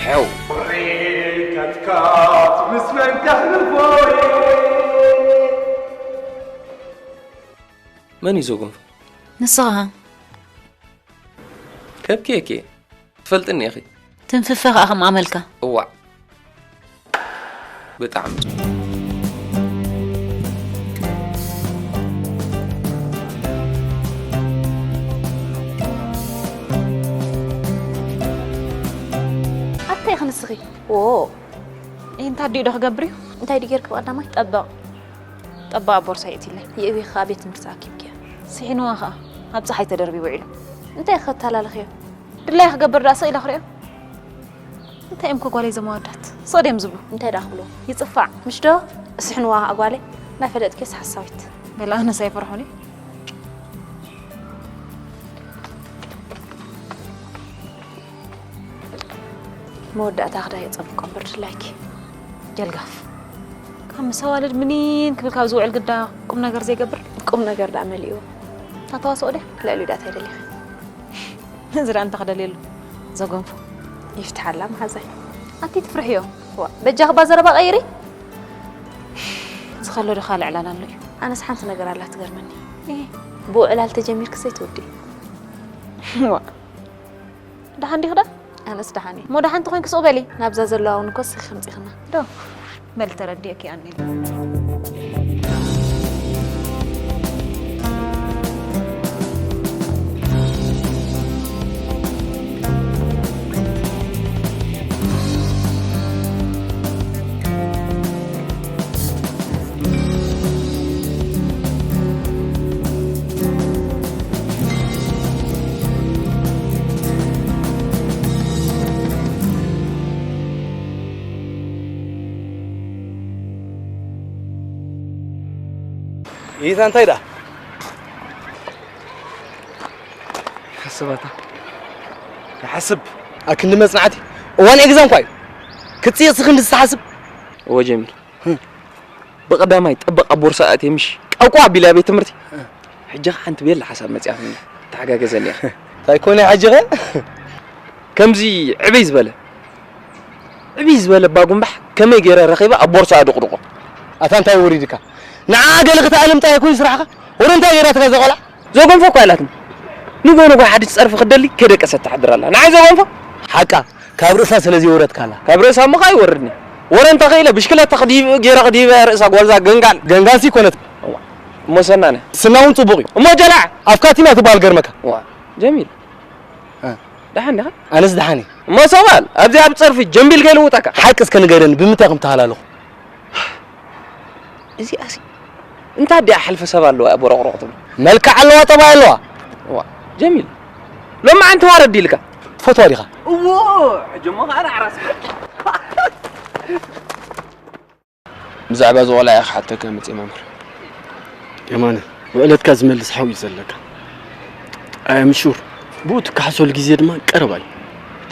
ሕው። ካትካት ምስ መንካሕ ንቦይ። መን እዩ ዘጎንፎ? ንስኻ። ከብኪ እየ። ትፈልጥኒ ኢኺ። ትንፍፈ ኸኣ ከም ኣመልካ። እዋእ። ብጣዕሚ። ኣታይ ኢኺ ንስኺ? ዎ። እንታይ ድዩ ዶ ክገብር እዩ? እንታይ ድዩ ጌርክ ብቐዳማይ? ጠበቕ። ጠበቕ ኣብ ቦርሳ የእትይለይ። የእዊ ኸኣ ቤት ትምህርቲ ኣኪብክያ። ስሒንዋ ኸኣ ኣብ ጸሓይ ተደርቢቡ ውዒሉ። እንታይ ከተላልኽዮ? ድላየ ክገብር ደኣ ስቕ ኢለ ክሪኦ። እንታይ እዮም ከ ጓለይ ዘመዋዳት? ስቕ ድዮም ዝብሉ? እንታይ ደኣ ክብሉ? ይጽፋዕ። ምሽ ዶ? እስሕንዋ ኸኣ ጓለይ። እናፈለጥክዮስ ሓሳዊት። በል ኣነስ ኣይፈርሖን እየ። መወዳእታ ክዳ የጸብቆ እምበር ድላይኪ። ጀልጋፍ። ካብ ምስ ኣዋልድ ምኒን ክብል ካብ ዝውዕል ግዳ ቁም ነገር ዘይገብር? ቁም ነገር ደኣ መሊእዎ። እታ ተዋስኦ ድያ? ልዕሊኡ ደኣ እንታይ ደሊኺ? እዚ ደኣ እንታይ ክደልየሉ? ዘጎንፎ። ይፍትሓላ መሓዛይ። ኣቲ ትፍርሕዮ? ዋ፣ በጃኺ እባ ዘረባ ቀይሪ። ዝኸሎ ዶ ካልእ ዕላል ኣሎ እዩ? ኣነስ ሓንቲ ነገር ኣላ ትገርመኒ። እህ። ብኡ ዕላል ተጀሚርኪ ዘይትውድኢ። ዋ። ደሓን ዲኺ ዳ? ኣነስ ደሓን እየ። እሞ ደሓን ተኾይንኪ ስቕ በሊ። ናብዛ ዘለዋ እውን እኮ ስኺ ከምጺኽና። ዶ? በል ተረዲእኪ ኣኒ። ኢታ እንታይ ደኣ? ሓስባታ። ይሓስብ። ኣክንዲ መጽናዕቲ። እዋን ኤግዛም እኳ እዩ። ክትጽይቕ ክንዲ ዝተሓስብ። እወ ጀሚል። ህም። ብቐዳማይ ጠበቕ ኣብ ቦርሳ ኣእትየ ምሽ ቀቋ ኣቢለ ኣብ ቤት ትምህርቲ። እ። ሕጂ ኸዓ ሓንቲ ቤላ ሓሳብ መጺኣትኒ። ተሓጋገዘኒ ኢኻ። እንታይ ኮነ ሕጂ ኸ? ከምዚ ዕበይ ዝበለ፣ ዕብይ ዝበለ ባጉምባሕ ከመይ ገይረ ረኺበ ኣብ ቦርሳኣ ድቕድቖ። ኣታ እንታይ ወሪድካ? ንዓ ገለ ክትኣልም ጥራይ ኮይኑ ስራሕኻ? ወረ እንታይ ገይራትካ እዛ ቆልዓ? ዘጎንፎ እኳ ኢላትኒ። ንጎ ንጎ ሓድሽ ጸርፊ ክትደሊ ከይደቀሰት ትሓድር ኣላ። ንዓይ ዘጎንፎ? ሓቃ፣ ካብ ርእሳ ስለ ዘይወረድካ ኣላ። ካብ ርእሳ እሞ ከኣ ይወርድኒ። ወረ እንተኽኢለ ብሽክለታ ክድይብ-፣ ገይረ ክድይበ ርእሳ ጓልዛ ገንጋል። ገንጋልሲ ይኮነት። እዋ፣ እሞ ሰናነ? ስና እውን ጽቡቕ እዩ። እሞ ጀላዕ? ኣፍካቲማ ትበሃል ገርመካ። እዋ፣ ጀሚል። እ። ደሓን ዲኻ? ኣነስ ደሓን እየ። እሞ ሰባል፣ ኣብዚ ኣብ ጸርፊ ጀምቢል ከይልውጠካ። ሓቂ እስከ ንገረኒ፣ ብምንታይ ኢኹም ተሃላለኹ? እዚኣሲ እንታይ ድኣ ሕልፊ ሰብ ኣለዋ እያ ቦሮቕሮቕ ትብሎ? መልክዕ ኣለዋ፣ ጠባይ ኣለዋ። ዋ፣ ጀሚል፣ ሎማዓንቲ ዋረድ ኢልካ። ትፈትዋ ዲኻ? እዎ፣ ሕጂ እሞ ኸኣ ራዕራስ። ብዛዕባ እዚ ቆልዓ እየ ክሓተካ መጽየ መምህር። የማነ፣ ውዕለትካ ዝመልስ ሓው እዩ ዘለካ። I am sure ብኡ ትከሓሰሉ ግዜ ድማ ቀረባ እዩ።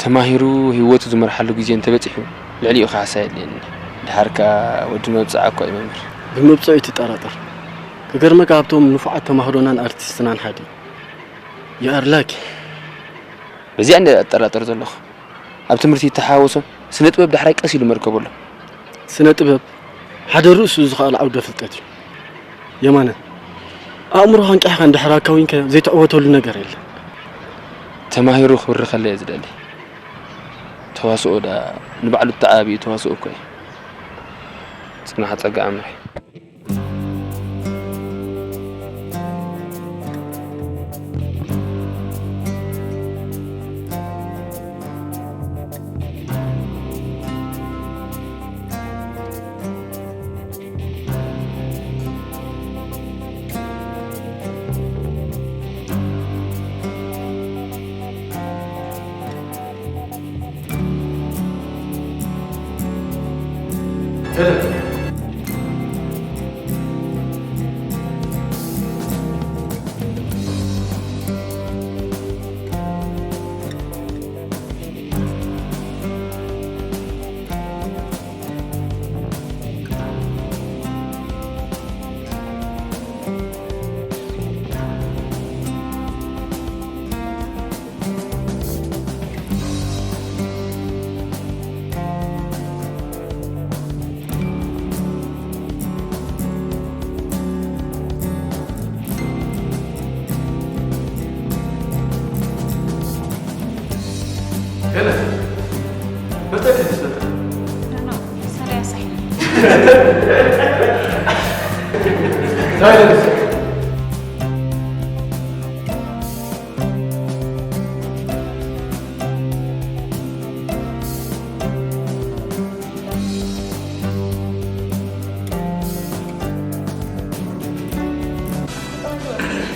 ተማሂሩ ህይወቱ ዝመርሓሉ ግዜ እንተበጺሑ ልዕሊኡ ክሓሳ የድልየኒ። ድሓር ከኣ ወዲ መብጽዓ እኮ እዩ መምህር። ብመብጽኡ ኣይትጠራጠር። ክገርመካ፣ ካብቶም ንፉዓት ተማሃሮናን ኣርቲስትናን ሓደ እዩ። You are lucky። በዚኣ እንደ ኣጠራጠር ዘለኹ። ኣብ ትምህርቲ ይተሓዋወሶ፣ ስነ ጥበብ ዳሕራይ ቀስ ኢሉ መርከቡ ኣሎ። ስነ ጥበብ ሓደ ርእሱ ዝኸኣለ ዓውደ ፍልጠት እዩ። የማነ፣ ኣእምሮኻ ኣንቂሕካ እንድሕር ኣካዊንካዮ ዘይትዕወተሉ ነገር የለን። ተማሂሩ ክብሪ ከለ እየ ዝደሊ። ተዋስኦ ደኣ ንባዕሉ እተዓብዩ ተዋስኦ እኮ እዩ። ጽናሕ ጸጋ ኣምርሒ።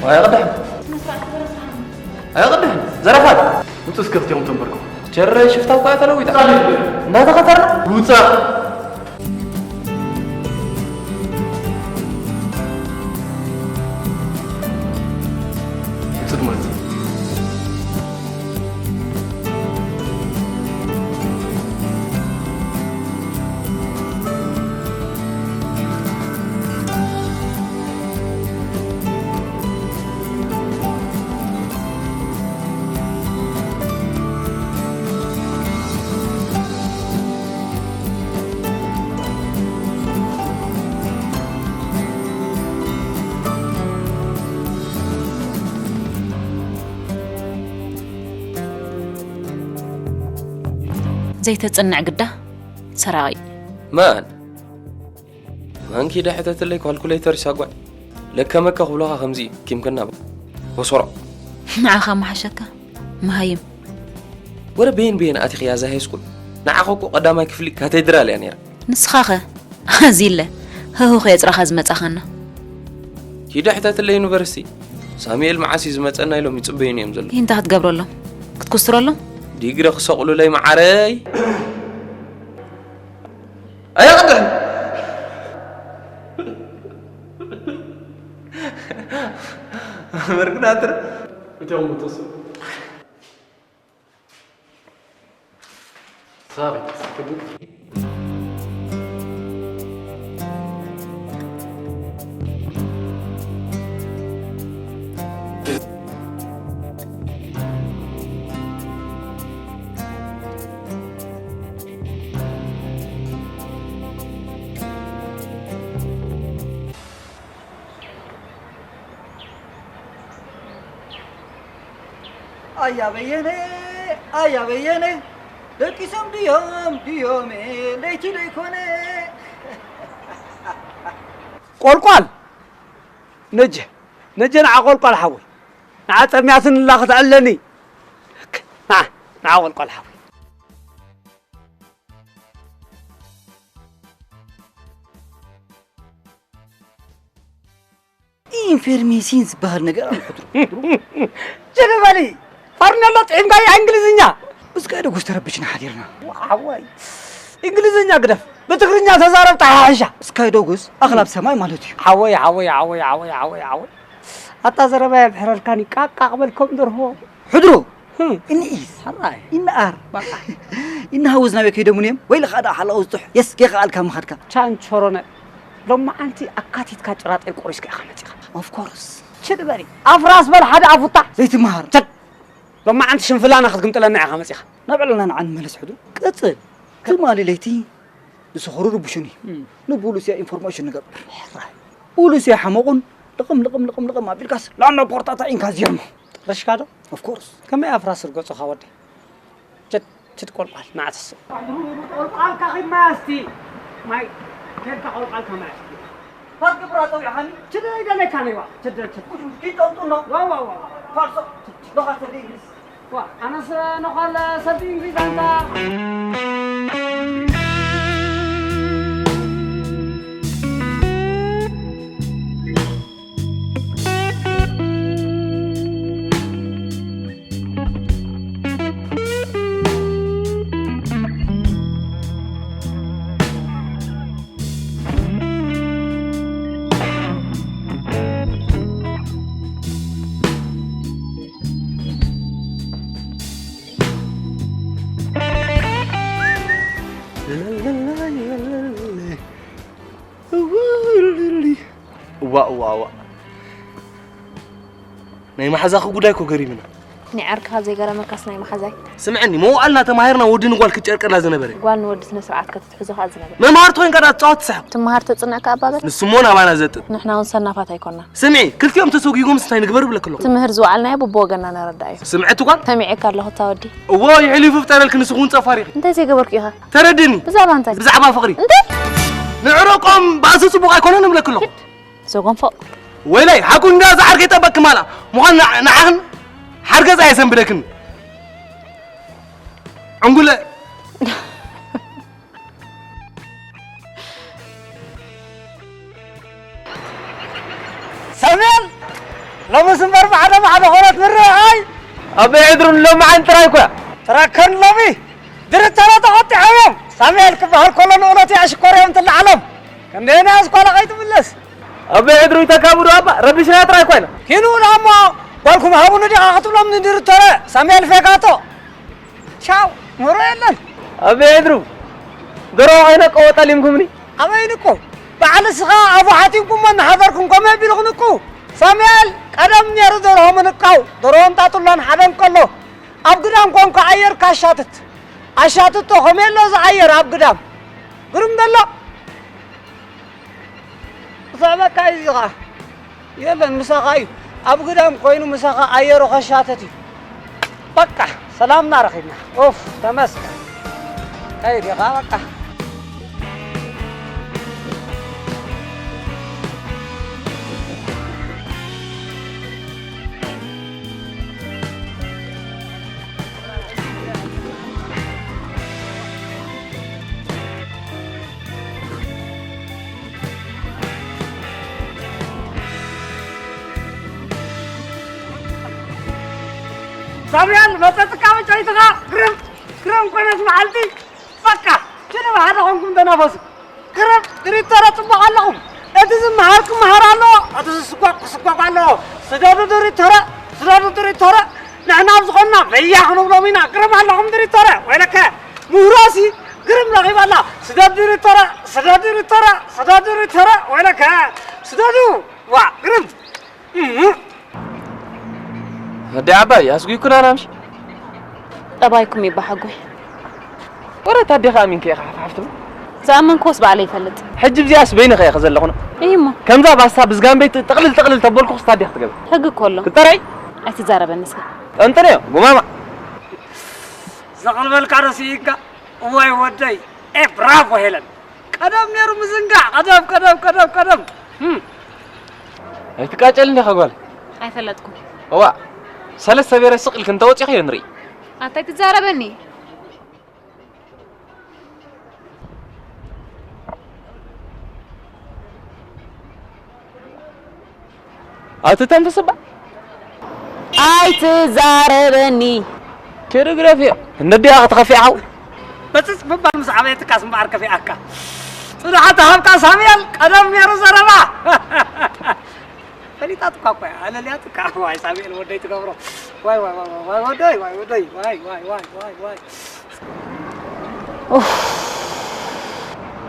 ኣይቕድሕን። ኣይቕድሕን። ዘረፋይ። ውጹእ እስከ ክልቲኦም ተንበርኩ። ቸረ ሽፍታ እኮ እያ ተለዊጣ። እንዳተኸተልና። ውጻእ። ውጹእ ማለት። ዘይተጽንዕ ግዳ ሰራቒ። መን? መን ኪዳ ሕተትለይ ካልኩሌተር ይሳጓዕ። ለከመከ ክብሎኻ ከምዚ ኪም ክናባ። ወሶሮ። ንዓኻ መሓሸካ መሃይም። ወረ በየን በየን ኣቲኽያ እዛ ሃይስኩል? ንዓኻ እኮ ቀዳማይ ክፍሊ ካቴድራል እያ ነይራ። ንስኻኸ? ኣዚለ ህሁ ከየጽራኻ ዝመጻኻና። ኪዳ ሕተትለይ ዩኒቨርሲቲ። ሳሙኤል መዓስ እዩ ዝመጸና ኢሎም ይጽበዩኒ እዮም ዘለዉ። እንታይ ክትገብረሎም? ክትኩስትረሎም? ዲግሪ ክሰቕሉለይ መዓረይ። ኣየቕድሕን። መርግናትር። እቶም ምጥሱ። ሳሪ። ኣያ በየነ፣ ኣያ በየነ፣ ደቂሶም ድዮም፣ ድዮም፣ ለይቲ ደይኮነ። ቆልቋል፣ ነጀ፣ ነጀ ንዓ ቆልቋል ሓወይ። ንዓ ጸምያትንላ ክትዕለኒ። ንዓ፣ ንዓ ቆልቋል ሓወይ። ኢንፌርሜሲን ዝበሃል ነገር ኣሎ። ጀለባሊ፣ ፋርኔሎ ጥዒምካያ እንግሊዝኛ። እስከ ደጉስ ተረብሽና ሓዲርና። ሓወይ፣ እንግሊዝኛ ግደፍ፣ ብትግርኛ ተዛረብ ተሓሕሻ። እስከ ደጉስ ኣኽላብ ሰማይ ማለት እዩ። ሓወይ፣ ሓወይ፣ ሓወይ፣ ሓወይ፣ ሓወይ፣ ሓወይ። ኣታ ዘረባ የብሕረልካኒ፣ ቃቃ ቅበልከም ደርሆ። ሕድሮ፣ እኒኢስ ሕራይ። ይነኣር። በቃ። ይነሃውዝ ናበይ ከይደሙን እዮም? ወይ ለኻ ደኣ ሓለቓ ውዝጡሕ። የስ፣ ከይኸኣልካ ምኻድካ። ቻንቾሮነ፣ ሎማዓንቲ ኣካቲትካ ጭራጠይ ቆሪስካ ኢኻ መጺኻ። Of course። ችድ በሊ። ኣፍራስ በል ሓደ ኣፉታ። ዘይትመሃር። ቸድ። ሎማዓንቲ ሽንፍላና ክትግምጥለና ኢኻ መጺኻ። ናብ ዕለና ንዓን መለስ ሕዱ። ቅጽል። ትማሊ ለይቲ ንስኽሩ ርብሹኒ። እም። ንቡሉስያ ኢንፎርሜሽን ንገብር። ሕራይ። ቡሉስያ ሓመቑን ልቕም፣ ልቕም፣ ልቕም፣ ልቕም ኣቢልካስ ላና ፖርታ ታዒንካ ዚርሞ። ረሽካ ዶ? Of course። ከመይ ኣፍራስ ርገጹኻ ወዲ? ችድ፣ ችድ ቆልቋል፣ ንዓ ትስእ። ቆልቋልካ ኺድ ማይ ኣስቲ። ማይ፣ ኬድካ ቆልቋልካ ማይ ኣስቲ። ታት ግብራ ጸዊዕኻኒ? ችድ ኣይደለካ ነይዋ። ችድ፣ ችድ። ኪድ ጠምጡኖ። ዋ፣ ዋ፣ ዋ፣ ዋ። ፋርሶ። ዶኻ ሰዲ እንግሊዝ። ዋ፣ ኣነስ ነዃል ሰልዲ እንግሊዝ ኣንታ። እዋ፣ እዋ፣ እዋ። ናይ መሓዛኺ ጉዳይ እኮ ገሪምና። ናይ ዓርክኻ ዘይገረመካስ ናይ መሓዛይ? ስምዕኒ፣ መዋእልና ተማሂርና ወዲ ንጓል ክትጨርቀላ ዝነበረ። ጓል ንወዲ ስነ ስርዓት ክትትሕዞ ከኣ ዝነበረ። መምሃርቲ ኮይንካ ዳ ትጻወት ትስሕቕ። ትመሃር ተጽንዕ ከኣ ኣባበል። ንስሞ ናባና ዘጥብ። ንሕና እውን ሰናፋት ኣይኮንና። ስምዒ፣ ክልቲኦም ተሰጒጎምስ እንታይ ንግበር እብለኪ ኣለኹ። ትምህር ዝወዓልናዮ ብብወገንና ነረድኣ እዩ። ስምዕቲ ጓል። ሰሚዐካ ኣለኹ እታ ወዲ። እዎ፣ ይሕሊፉ ፍጠረልኪ ንስኺ እውን ጸፋሪኺ። እንታይ ዘይገበርኩ ኢኻ? ተረድእኒ። ብዛዕባ እንታይ? ብዛዕባ ፍቕሪ። እንታይ? ንዕረቆም ባእሲ ጽቡቕ ኣይኮነን እብለኪ ኣለኹ። ኪድ። ዘጎንፎ። ወይለይ፣ ሓቁ እንዳ ዝዓርከይ ጠበቅኪ ማላ። ምዃን ንዓ-፣ ንዓኽን ሓርገጽ ኣየሰንብደክን። ዕንጉለ። ሳሙኤል፣ ሎምስ እምበር ብሓደ ብሓደ ኾነት ንርአይ። ኣበይ ዕድሩን ሎምዓን ጥራይ እኳ። ትራከን ሎሚ ድርተራ ተቐጢዖም እዮም። ሳሙኤል ክበሃል ከሎ ንእውነት እያ ሽኮር እዮም ትለዓሎም። ክንደየናይ ኣስኳላ ከይትምለስ። ኣበይ ዕድሩ ይተካቡ ዶ ኣባ? ረቢሽና ጥራይ እኳ ኢና። ኪኑ ደኣ እሞ ጓልኩም ሃቡኒ ዲኻ ክትብሎም ንድርተረ ሳሙኤል ፌካቶ። ቻው፣ ምህሮ የለን። ኣበይ ዕድሩ? ደሮ ኣይነቀወ ጠሊምኩምኒ። ኣበይ ንቁ? በዓል እስኻ ኣፉ ሓቲምኩሞ እናሓደርኩም ከመይ ቢልኹም እኮ። ሳሙኤል ቀደም ነይሩ ደርሆ ምንቃው፣ ደርሆ እንጣጥሎን ሓደን ከሎ ኣብ ግዳም ኮንኩ ኣየር ካሻትት። ኣሻትቶ ከመይ ኣሎ እዚ ኣየር ኣብ ግዳም? ግርም ደሎ። ክስዕበካ እዩ እዚ ኸዓ። የለን፣ ምሳኻ እዩ። ኣብ ግዳም ኮይኑ ምሳኻ ኣየሩ ከሻትት እዩ። በቃ፣ ሰላምና ረኺብና። ኡፍ፣ ተመስገን። ከይድ ኢኻ በቃ። ሳብያን መጸጽካ መጫወትኻ ግርም፣ ግርም ኮነት መዓልቲ። በቃ፣ ሽልም ሓደ ኾንኩም ተናፈሱ። ግርም፣ ድሪተረ ጽቡቕ ኣለኹም። እቲ ዝመሃር ክመሃር ኣለዎ፣ እቲ ዝስጓቕ ክስጓቕ ኣለዎ። ስደዱ ድሪተረ፣ ስደዱ ድሪተረ። ንሕና ኣብ ዝኾንና በያ ክንብሎም ኢና። ግርም ኣለኹም ድሪተረ። ወይለከ፣ ምህሮሲ ግርም ረኺበላ። ስደዱ ድሪተረ፣ ስደዱ ድሪተረ፣ ስደዱ ድሪተረ። ወይለከ፣ ስደዱ። ዋ፣ ግርም። እህ። ኣደ ዓባይ፣ ኣስጒኩና ናምሽ። ጠባይኩም ይባሓጎይ። ወረት ኣዴኻ ኣሚንከ ኢኻ ሓፍሓፍ ትብል? ዝኣመንክዎስ ባዕለይ ይፈልጥ። ሕጂ ብዚኣስ በይነኸ ኢኸ ዘለኹ? እይ እሞ። ከምዛ ባስታ ብዝጋምበይ ጥ-፣ ጥቕልል ጥቕልል ተበልኩ ክስታ ኣዴኻ ትገብር። ሕጊ እኮ ኣሎ። ክተረይ? ኣይትዛረበኒ እስከ። ጠንጥንዮ፣ ጉማማ። ዘቕልበልካ ዶ ስኢንካ? እዋይ ወደይ። ኤ፣ ብራቮ ሄለን። ቀደም ነይሩ ምዝንጋዕ። ቀደም፣ ቀደም፣ ቀደም፣ ቀደም። እም። ኣይትቃጨል እንዲኻ ጓል። ኣይፈለጥኩም። እዋ፣ ሰለስተ ቤረ ስቕ ኢልክን ተወፂኺ ንርኢ። ኣታ ኣይትዛረበኒ። ኣቲ ተንፍስ እባ። ኣይትዛረበኒ። ኬዱ ግደፍዮ። እነዲኣ ክትኸፊ ዓው። በጽጽ ምባል ምስ ዓበየትካስ እምበኣር ከፊኣካ። ጽንዓት ሃብካ ሳሙኤል፣ ቀደም ነይሩ ዘረባ። ፈሊጣትካ እኮ እያ፣ ኣለልያትካ። ዋይ ሳሙኤል ወደይ ትገብሮ። ዋይ፣ ዋይ፣ ዋይ፣ ዋይ፣ ዋይ፣ ወደይ፣ ዋይ፣ ወደይ፣ ዋይ፣ ዋይ፣ ዋይ፣ ዋይ፣ ዋይ። ኡፍ።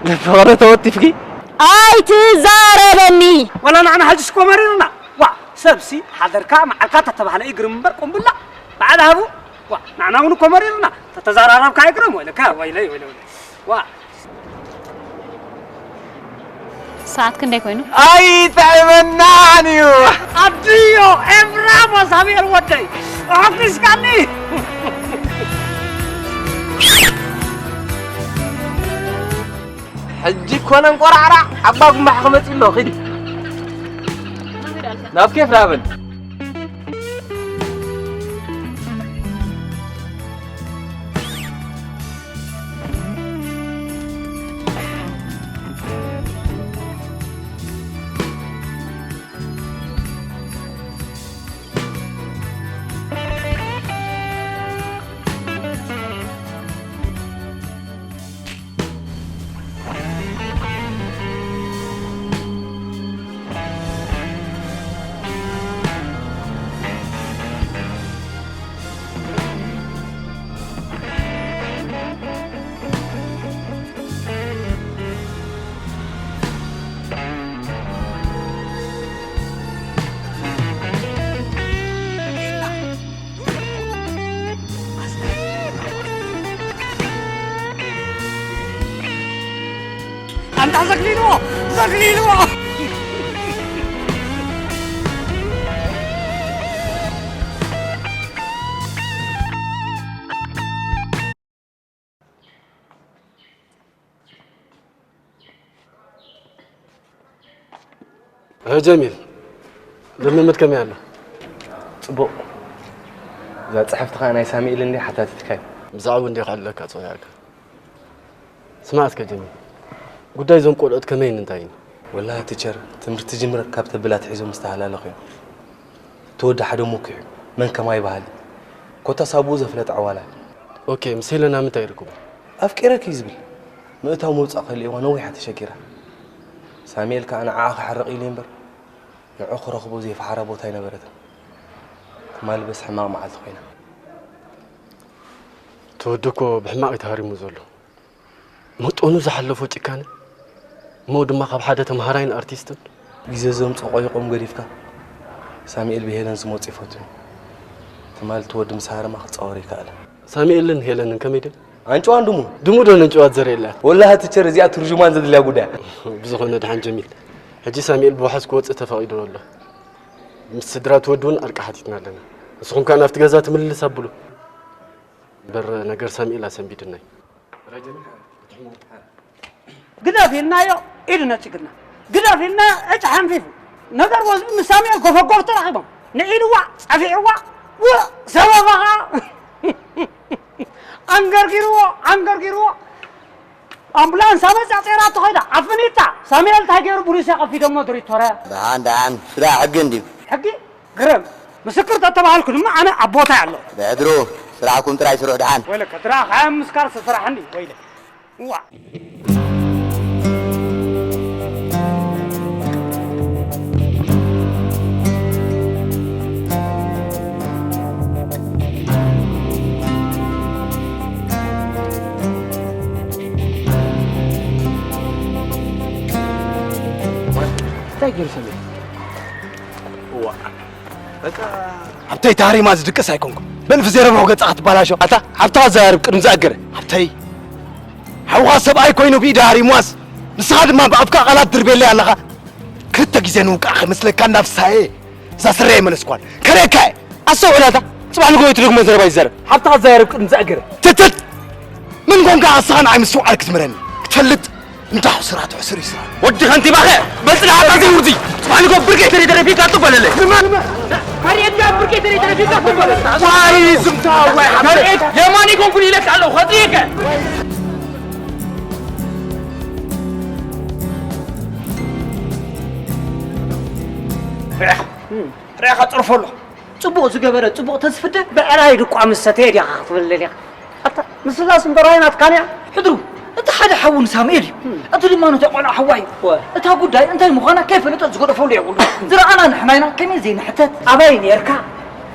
ንፍቕሪ ተወቲፍኪ? ኣይትዛረበኒ። ወላ ንዓና ሕጅስ እኮ መሪርና። ዋ፣ ሰብሲ ሓደርካ መዓልካ ተተባህለ ይግርም እምበር ቁምብላ። በዓል ሃቡ። ዋ፣ ንዓና እውን እኮ መሪርና። ተተዛራረብካ ይግርም ወይለካ፣ ወይለይ፣ ወይለይ፣ ወይለይ። ዋ። ሰዓት ክንደይ ኮይኑ? ኣይጥዕመናን እዩ። ኣድዮ ኤፍራሞ ሳሙኤል ወደይ፣ ኣሕጒስካኒ። ሕጂ እኮ ነንቆራዕራዕ ኣባ ጉንባሕ ክመጽእ ኣሎ። ኺዲ ናብ ኬፍ ራበን። ኣንታ ዘግሊልዎ! ዘግሊልዎ! እ፣ ጀሚል፣ ልምምድ ከመይ ኣሎ? ጽቡቕ። እዛ ጽሕፍቲ ኸኣ ናይ ሳሙኤል እንድያ ሓታቲትካዮ? ብዛዕባኡ እንድየ ክሕልለካ ጸዊዐካ። ስማዕ እስከ ጀሚል፣ ጉዳይ እዞም ቆልዑት ከመይን እንታይን? ወላሂ ቲቸር፣ ትምህርቲ ጅምር ካብ ተብል ኣትሒዞም ዝተሃላለኹ እዮም። እቲ ወዲ ሓደ ሙኩሕ እዩ፣ መን ከማይ በሃሊ። ኮታስ ኣብኡ ዘፍለጠ ዕዋላ። ኦኬ፣ ምስ ሄለና ምንታይ ይርክቦ? ኣፍቂረኪ እዩ ዝብል። ምእታው ምውጻእ ከልእዋ ነዊሓ ተሸጊራ። ሳሙኤል ከኣ ንዓኣ ክሕርቕ ኢሉ እምበር፣ ንዑ ክረኽቦ ዘይፈሓራ ቦታ ኣይነበረትን። ትማሊ በስ ሕማቕ መዓልቲ ኮይና። እቲ ወዲ እኮ ብሕማቕ እዩ ተሃሪሙ ዘሎ። መጠኑ ዝሓለፎ ጭካነ፣ እሞ ድማ ካብ ሓደ ተምሃራይን ኣርቲስትን። ግዜ ዘምጾ ቆይቆም ገዲፍካ፣ ሳሙኤል ብሄለን ዝመጹ ይፈትኑ። ትማሊ እቲ ወዲ ምስ ሃረማ ክጻወር ይከኣለ። ሳሙኤልን ሄለንን ከመይ ድዮም? ኣንጭዋን ድሙ። ድሙ ዶ ነንጭዋት ዘርእየላ? ወላሂ ቲቸር፣ እዚኣ ትርጅማን ዘድልያ ጉዳይ። ብዝኾነ ደሓን ጀሚል። ሕጂ ሳሙኤል ብዋሕስ ክወጽእ ተፈቒድዎ ኣሎ። ምስ ስድራ እቲ ወዲ እውን ዕርቂ ሓቲትና ኣለና። ንስኹም ከኣ ናብቲ ገዛ ትምልስ ኣብሉ። እምበር ነገር ሳሙኤል ኣሰንቢድናይ። ግደፍ ኢልናዮ፣ ኢዱ ነጺግና። ግደፍ ኢልናዮ፣ ዕጭ ሓንፊፉ። ነገር ወዝቢ ምስ ሳሙኤል ጎፈጎፍ ተራኺቦም። ንዒልዋ፣ ጸፊዕዋ፣ ውእ፣ ሰበኻ። ኣንገርጊርዎ፣ ኣንገርጊርዎ። ኣምቡላንስ ኣመጻ ጼራ ተኸይዳ፣ ኣፍኒታ። ሳሙኤል እንታይ ገይሩ? ብሩስያ ከፊዶሞ ድሪቶረ። ደሓን፣ ደሓን። ስራሕ ሕጊ እንድዩ። ሕጊ? ግርም። ምስክር ተተባሃልኩ ድማ ኣነ ኣብ ቦታይ ኣሎ። ብሕድሩ፣ ስራሕኩም ጥራይ ስርሑ ደሓን። ወይለከ፣ ድራኻ ምስካር ስራሕ እንዲ፣ ወይለ። ዋ። እንታይ ገይሩ ሰሚር? እዋ። በቃ። ሃብተይ ተሃሪማ ዝድቅስ ኣይኮንኩ። በል፣ ብዘይ ረብሑ ገጻ ክትበላሾ። ኣታ፣ ሃብታ ኣዘራርብ ቅድሚ ዝኣገረ። ሃብተይ፣ ሓውኻ ሰብኣይ ኮይኑ ብኢዳ ሃሪምዋስ፣ ንስኻ ድማ ብኣፍካ ቃላት ድርቤለይ ኣለኻ። ክልተ ግዜ ንውቃዕ ከመስለካ እንዳፍሳየ፣ እዛ ስረይ ኣይመለስኳን። ከርእየካ እየ። ኣስተውዕል ኣታ፣ ጽባሕ ንግሆ ትደግሞ ዘረባ ይዛረብ። ሓብትኻ ኣዘራርብ ቅድሚ ዝኣገረ። ትትት! ምን ኮንካ ኣስኻ ንዓይ ምስትውዓል ክትምህረኒ? ክትፈልጥ እንዳ ሕሱራት ሕሱር ይስራ። ወዲ ከንቲባኸ በጽናዕካ ዘይውርዲ። ጽባሕ ንግሆ ብርጌ ተሪተረ ፊትካ ትበለለ። ንመን? ካርኤት ጋር ብርጌ ተሪተረ ፊትካ ትበለለ። ዋይ ዝምታ ዋይ ሓብተ። ካርኤት የማን ይኮንኩን ኢለካ ኣለኹ፣ ከጥሪየከ። ርኣኻ፣ ርኣኻ ጸርፎ ኣሎ። ጽቡቕ ዝገበረ ጽቡቕ ተዝፍደ፣ ብዕራይ ድቋ ምስ ሰተየ ዲኻ ክትብል ደሊኻ? ኣታ፣ ምስላስ እምበር ኣይናትካን እያ። ሕድሩ፣ እቲ ሓደ ሓዉ ንሳሙኤል እዩ። እቲ ድማ ነቲ ቆልዓ ሓዋ እዩ። እዋ። እታ ጉዳይ እንታይ ምዃና ከይፈለጠ ዝገደፈሉ የብሉ። ዝረኣና ንሕና ኢና፣ ከመይ ዘይንሕተት? ኣበይ ነርካ?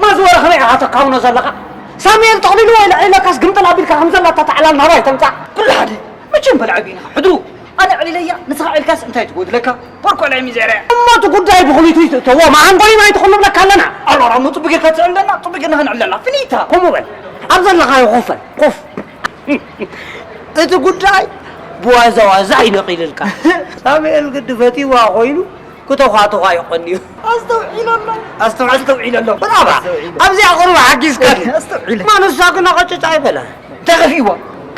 ማዝወረ ከመይ ኢኻ ተካውኖ ዘለኻ? ሳሙኤል ጠቕሊሉ ወይ ልዕለካስ ግምጥል ኣቢልካ ከም ዘላ እታ ተዓላል ናባይ ተምጻእ? ኩሉ ሓደ። መቸም በልዐ ቢንኻ ሕድሩ። ኣነ ዕሊለያ፣ ንስኻ ዕልካስ እንታይ ትጎድለካ? በርኮ ዕላይ ሚዘረ። እሞ እቲ ጉዳይ ብኽሊቱ ይትእተዎ፣ መዓንቆይ ማይ ትኹሉ ብለካ ኣለና። ኣሮራ፣ እሞ ጽቡቅ ጌርካ ትዕለና፣ ጽቡቅ ጌርና ክንዕለላ። ፍኒታ። ከምኡ በል። ኣብ ዘለኻዮ ኮፍ በል፣ ኮፍ። እቲ ጉዳይ ብዋዛ ዋዛ ኣይነቒልልካ። ሳሙኤል ግዲ ፈቲዋ ኮይኑ ክተዃትዃ ይቐንዩ። ኣስተውዒለሎም። ኣስተውዒ-፣ ኣስተውዒለሎም። ብራባ። ኣስተውዒለ። ኣብዚኣ ቁሩብ ሓጊዝካኒ። ኣስተውዒለ። ማንሳ ግን ኣቐጭጭ ኣይበላን። እንታይ ከፊእዎ?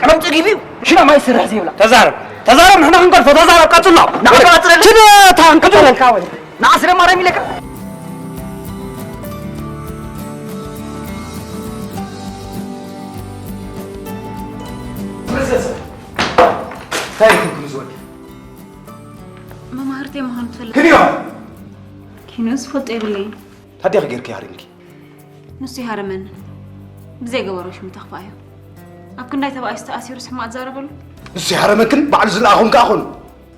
ቀለም ጸጊቡ እዩ። ሽና ማይ ስራሕ ዘይብላ። ተዛረብ። ተዛረብ፣ ንሕና ክንገድፎ፣ ተዛረብ፣ ቀጽሎ። ንዓኻ ኣጽረሊ። ሽነታ እንቀበለልካ ወይ? ንዓስረ ማርያም ኢለካ። እንታይ ኢልኩም ዝወዲ? መማህርተይ ምዃኑ ትፈልጥ? ክንዮ! ኪኖስ ፈልጦ የብለይን። ታዲያ ጌርኪ ሃሪምኪ? ንሱ ይሃረመኒ። ብዘይገበሮ ሽሙ ተኽፋእዮ። ኣብ ክንዳይ ተባኢሱ ተኣሲሩስ ሕማቕ ትዛረበሉ? ንሱ ይሃረመክን ባዕሉ ዝለኣኹን ከኣ ኾኑ።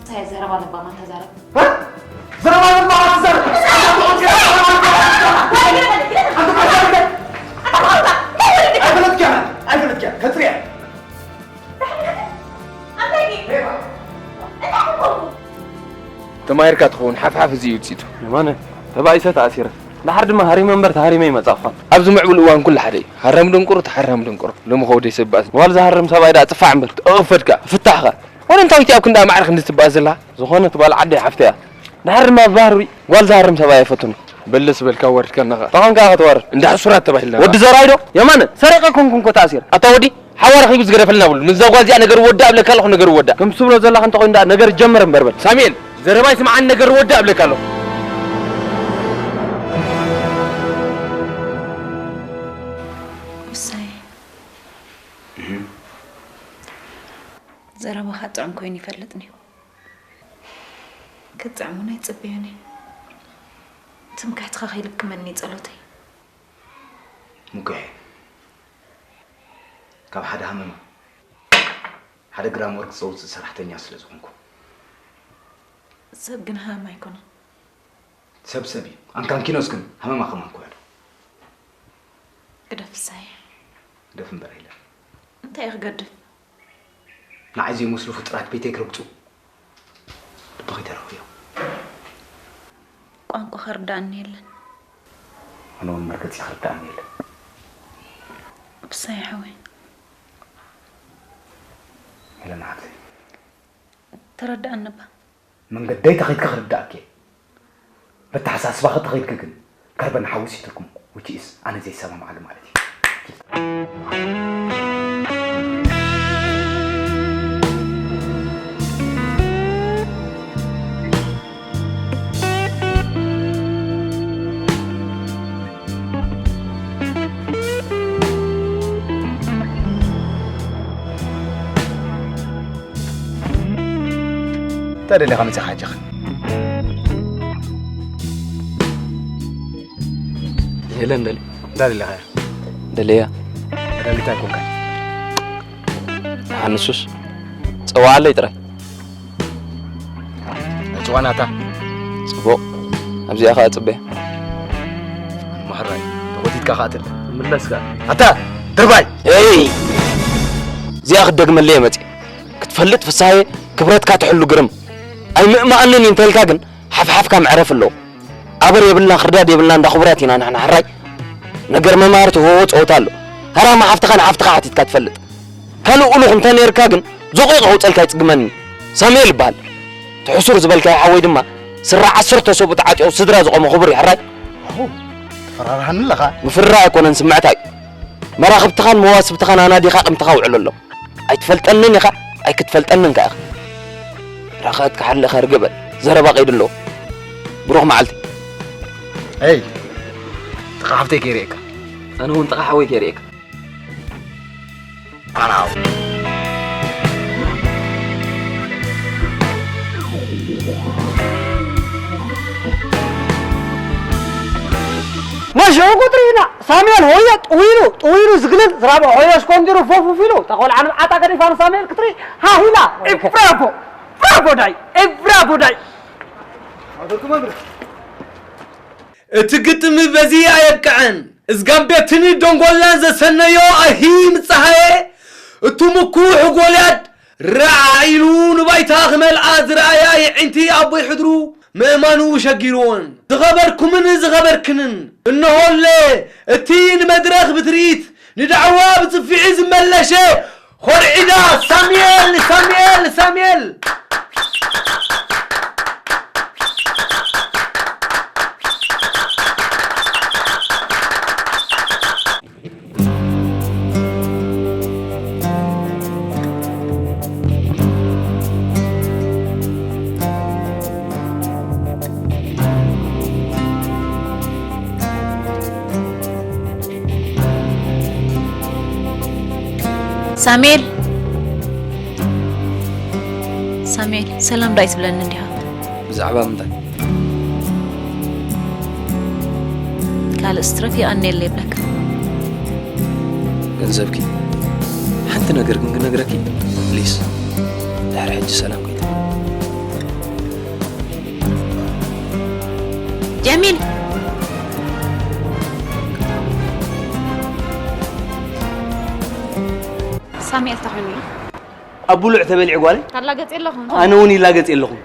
ሳይ ዘረባ ለባማ ተዛረብ። እ? ዘረባ ለባማ ተዛረብ። ኣይፈለጥክያ፣ ኣይፈለጥክያ፣ ከጽርያ። ተማሂርካ ትኸውን፣ ሓፍሓፍ እዚ እዩ ውጽኢቱ። የማነ፣ ተባኢሰ ተኣሲረ። ድሓር ድማ ሃሪመ እምበር ተሃሪመ ይመጻእኳ። ኣብዚ ምዕቡል እዋን ኩሉ ሓደ እዩ። ሃረም ድንቁር፣ ተሃረም ድንቁር። ሎሚ ከወደይ ሰብ በኣስ። ዋላ ዝሃርም ሰብኣይ ደኣ ጽፋዕ እምበር፣ ተቐፈድካ፣ ፍታሕካ። ወደ እንታይ ኣብ ክንዳ ማዕረ ክንዲ ትበኣስ ዘላ? ዝኾነት ጓል ዓደይ ሓፍተይ እያ። ድሓር ድማ ብባህሪ ጓል ዝሃርም ሰብኣይ ኣይፈቱን። በለስ በልካ ወርድ ከናኻ። ተኾንካ ክትወርድ። እንዳ ሕሱራት ተባሂልና። ወዲ ዘራይ ዶ? የማነ፣ ሰሪቐ ኮንኩ እኮ ተኣሲረ። ኣታ ወዲ፣ ሓዋ ረኺቡ ዝገደፈልና ብሉ። ምስዛ ጓል እዚኣ ነገር ወዳ እብለካ ኣለኹ፣ ነገር ወዳ። ከም ትብሎ ዘለኻ እንተኾይኑ ደኣ ነገር ጀምር እምበር በል። ሳሙኤል፣ ዘረባይ ስምዓን ነገር ወዳ እብለካ ኣለኹ። ውሳይ። እህ። ዘረባኻ ጥዑም ኮይኑ ይፈልጥን እዩ። ክጥዕም እውን ኣይጽበዮን እየ። ትምክሕትኻ ከይልክመኒ ጸሎተይ። ሙኩሐ፣ ካብ ሓደ ሃመማ ሓደ ግራም ወርቂ ዘውጽእ ሰራሕተኛ ስለ ዝኾንኩ። ሰብ ግን ሃም ኣይኮነን። ሰብ ሰብ እዩ። ኣንካንኪኖስ ግን ሃመማ ከማን ኮያ ዶ? ግደፍ ፍሳየ። ግደፍ እምበር ኣይለን። እንታይ እዩ ክገድፍ? ንዓይ ዘይመስሉ ፍጡራት ቤተይ ክረግጹ ልቢ ከይተረኽብዮ። ቋንቋ ክርዳእኒ የለን። ኣነ እውን መርገጺ ክርዳእኒ የለን። ብሳይ ሓወይ። ሄለን ሓፍተይ። ተረዳእኒ እባ። መንገደይ ተኸይድካ ክርዳእኪ እየ። በተሓሳስባኺ ተኸይድኪ ግን ከርበን ሓዊ ሲትርኩም፣ which is ኣነ ዘይሰማማዓሉ ማለት እዩ። እንታይ ደሊኻ መጺኻ ሕጂ ኸ? ሄለን ደሊ። እንታይ ደሊኻ እያ? ደልያ። ደሊታ ኣይኮንካን። ንሱስ ጸዋዓለይ ጥራይ። ዕጭዋ ናታ። ጽቡቕ። ኣብዚኣ ኸኣ ጽበያ። ማሕራይ፣ ተጎቲትካ ኸኣ ትል። ምለስካ። ኣታ፣ ድርባይ! ኤይ! እዚኣ ክትደግመለይ እየ መጺእ። ክትፈልጥ ፍሳየ፣ ክብረትካ ትሕሉ ግርም። ኣይምእማኣንን እዩ እንተልካ ግን፣ ሓፍሓፍካ መዕረፊ ኣለዎ። ኣበር የብልና፣ ክርዳድ የብልና፣ እንዳ ክቡራት ኢና ንሕና ሕራይ። ነገር መማህርቲ ሆሆ ጸወታ ኣሎ። ሃራማ ሓፍትኻ ንሓፍትኻ ሓቲትካ ትፈልጥ። ካልእ እሉኽ እንተ ነይርካ ግን፣ ዞቒቐ ከውጸልካ ይጽግመኒ። ሳሙኤል ይበሃል። እቲ ሕሱር ዝበልካዮ ሓወይ ድማ፣ ስረ ዓሰርተ ሰብኡ ተዓጢቑ ስድራ ዝቖመ ክቡር እዩ ሕራይ። ኦ፣ ትፈራርሃኒ ኣለኻ። ምፍርራህ ኣይኮነን፣ ስምዕታ እዩ። መራኽብትኻን መዋስብትኻን ኣናዲኻ ኣቐምትኻ ውዕለሎም። ኣይትፈልጠንን ኢኻ፣ ኣይክትፈልጠንን ከኣ ኢኻ። ራኸት ክሓልኻ ርግበ፣ ዘረባ ቀይዲ ኣለዎ። ብሩኽ መዓልቲ። ኤይ፣ ጥቓ ሓፍተይ ከይርእየካ። ኣነ እውን ጥቓ ሓወይ ከይርእየካ። ኣናው። መሸው ቁጥሪ ኢና። ሳሙኤል ሆየ ጥዊሉ፣ ጥዊሉ ዝግልል፣ ዝራብዕ ሆየ ሽኮንጅሩ ፎፍፍ ኢሉ። እታ ቆልዓ ንብዓታ ገዲፋ ንሳሙኤል ክትርኢ ሃሂላ። ኤ ብራቮ! ብራቮ ዳይ! ኤ ብራቮ ዳይ! እቲ ግጥም በዚ ኣየብቅዐን። እዝጋምቤትን ደንጎላን ዘሰነዮ ኣሂም ጸሃየ፣ እቱ ምኩሕ ጎልያድ ራዕ ኢሉ ንባይታ ክመልኣ ዝረኣያ የዒንቲ ኣቦይ ሕድሩ ምእማኑ ሸጊርዎን። ዝኸበርኩምን ዝኸበርክንን፣ እንሆለ እቲ ንመድረኽ ብትርኢት፣ ንዳዕዋ ብጽፍዒ ዝመለሸ ኾርዒዳ ሳሙኤል፣ ሳሙኤል፣ ሳሙኤል! ሳሙኤል፣ ሳሙኤል፣ ሰላም ዳይ ትብለኒ እንዲኻ? ብዛዕባ ምንታይ? ካልእ ስትረፍ ይቐንየለይ ይብለካ። ገንዘብኪ ሓንቲ ነገር ግን ክነግረኪ ፕሊስ፣ ድሕሪ ሕጂ ሰላም ከይተ ጀሚል። ሳሙኤል ተኾይኑ እዩ። ኣብ ብሉዕ ተበሊዕ ጓለይ። ታላገጽ የለኹም። ኣነ እውን ይላገጽ የለኹም።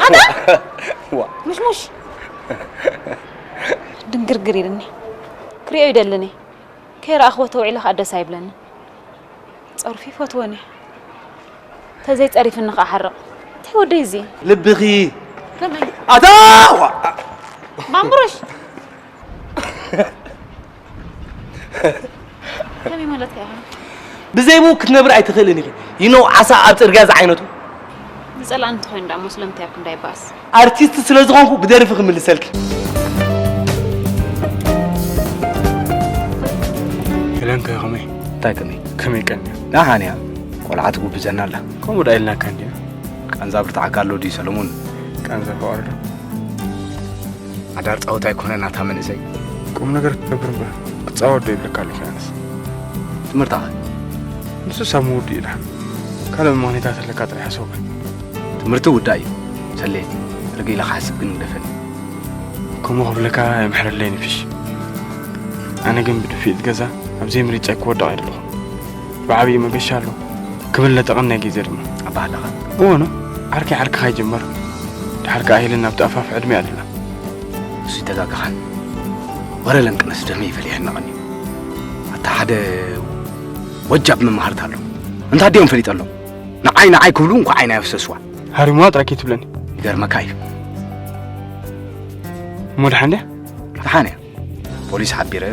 ኣታ! ዋ። ምሽሙሽ። ድንግርግር ኢልኒ። ክሪኦ ይደልኒ። ከይረኣኽዎ ተውዒለ ከኣ ደስ ኣይብለኒ። ጸርፊ ይፈትወን እየ። ተዘይ ጸሪፍኒ ከኣ ሓርቕ። እንታይ ወደይ እዚ? ልብኺ። ከመይ? ኣታ! ዋ። ማምሩሽ! ከመይ ማለትካ ኢኻ? ብዘይ ብኡ ክትነብር ኣይትኽእልን ኢኺ። You know ዓሳ ኣብ ጽርግያ ዝዓይነቱ። ዝጸላእኒ እንተኾይኑ ደኣ እሞ ስለምንታይ ኣብ ክንዳይ ይበኣስ? ኣርቲስት ስለ ዝኾንኩ ብደርፊ ክምልሰልኪ። ሄለን ከ ከመይ? እንታይ ከመይ? ከመይ ቀንያ? ደሓን እያ። ቆልዓ ትጉብዘና ኣላ። ከምኡ ደኣ ኢልናካ እንዲና። ቃንዛ ብርትዓካ ኣሎ ድዩ ሰለሙን? ቃንዛ ፍቕሪ ዶ? ሓዳር ጻወት ኣይኮነን ኣታ መንእሰይ። ቁም ነገር ክትነብር እምበር ክትጻወት ዶ ይብለካ ኣለኹ ያንስ? ትምህርትኻ? ንሱስ ኣብ ምውድኡ እዩ ደሓን። ካልእ ምኽንያታት ኣለካ ጥራይ ሓሰብ በል። ትምህርቲ ውዳእ እዩ ሰሌ። ርግእ ኢለ ክሓስብ ግን ግደፈኒ። ከምኡ ክብለካ የምሕረለይ ንፊሽ። ኣነ ግን ብድፍኢት ገዛ ኣብ ዘይምርጫይ ክወድቕ ኣይደለኹን። ብዓብዪ መገሻ ኣሎ። ክብል ለጠቐን ናይ ግዜ ድማ። ኣባህላኻ። እወ ኖ፣ ዓርከይ ዓርክኻ ይጅመር። ድሓር ከኣ ሄለን ኣብቲ ኣፋፍ ዕድመ ኣለና። እሱ ይተጋግኻን። ወረ ለንቅነስ ደመይ ይፈልየና ቀንዩ። ኣታ ሓደ ወጃብ መማህርት ኣሎ። እንታ ድዮም ፈሊጠሎም? ንዓይ ንዓይ ክብሉ እንኳ ዓይና የፍሰስዋ። ሃሪምዋ ጥራይ ከይትብለኒ። ይገርመካ እዩ። እሞ ደሓን ድያ? ደሓን እያ። ፖሊስ ሓቢረ፣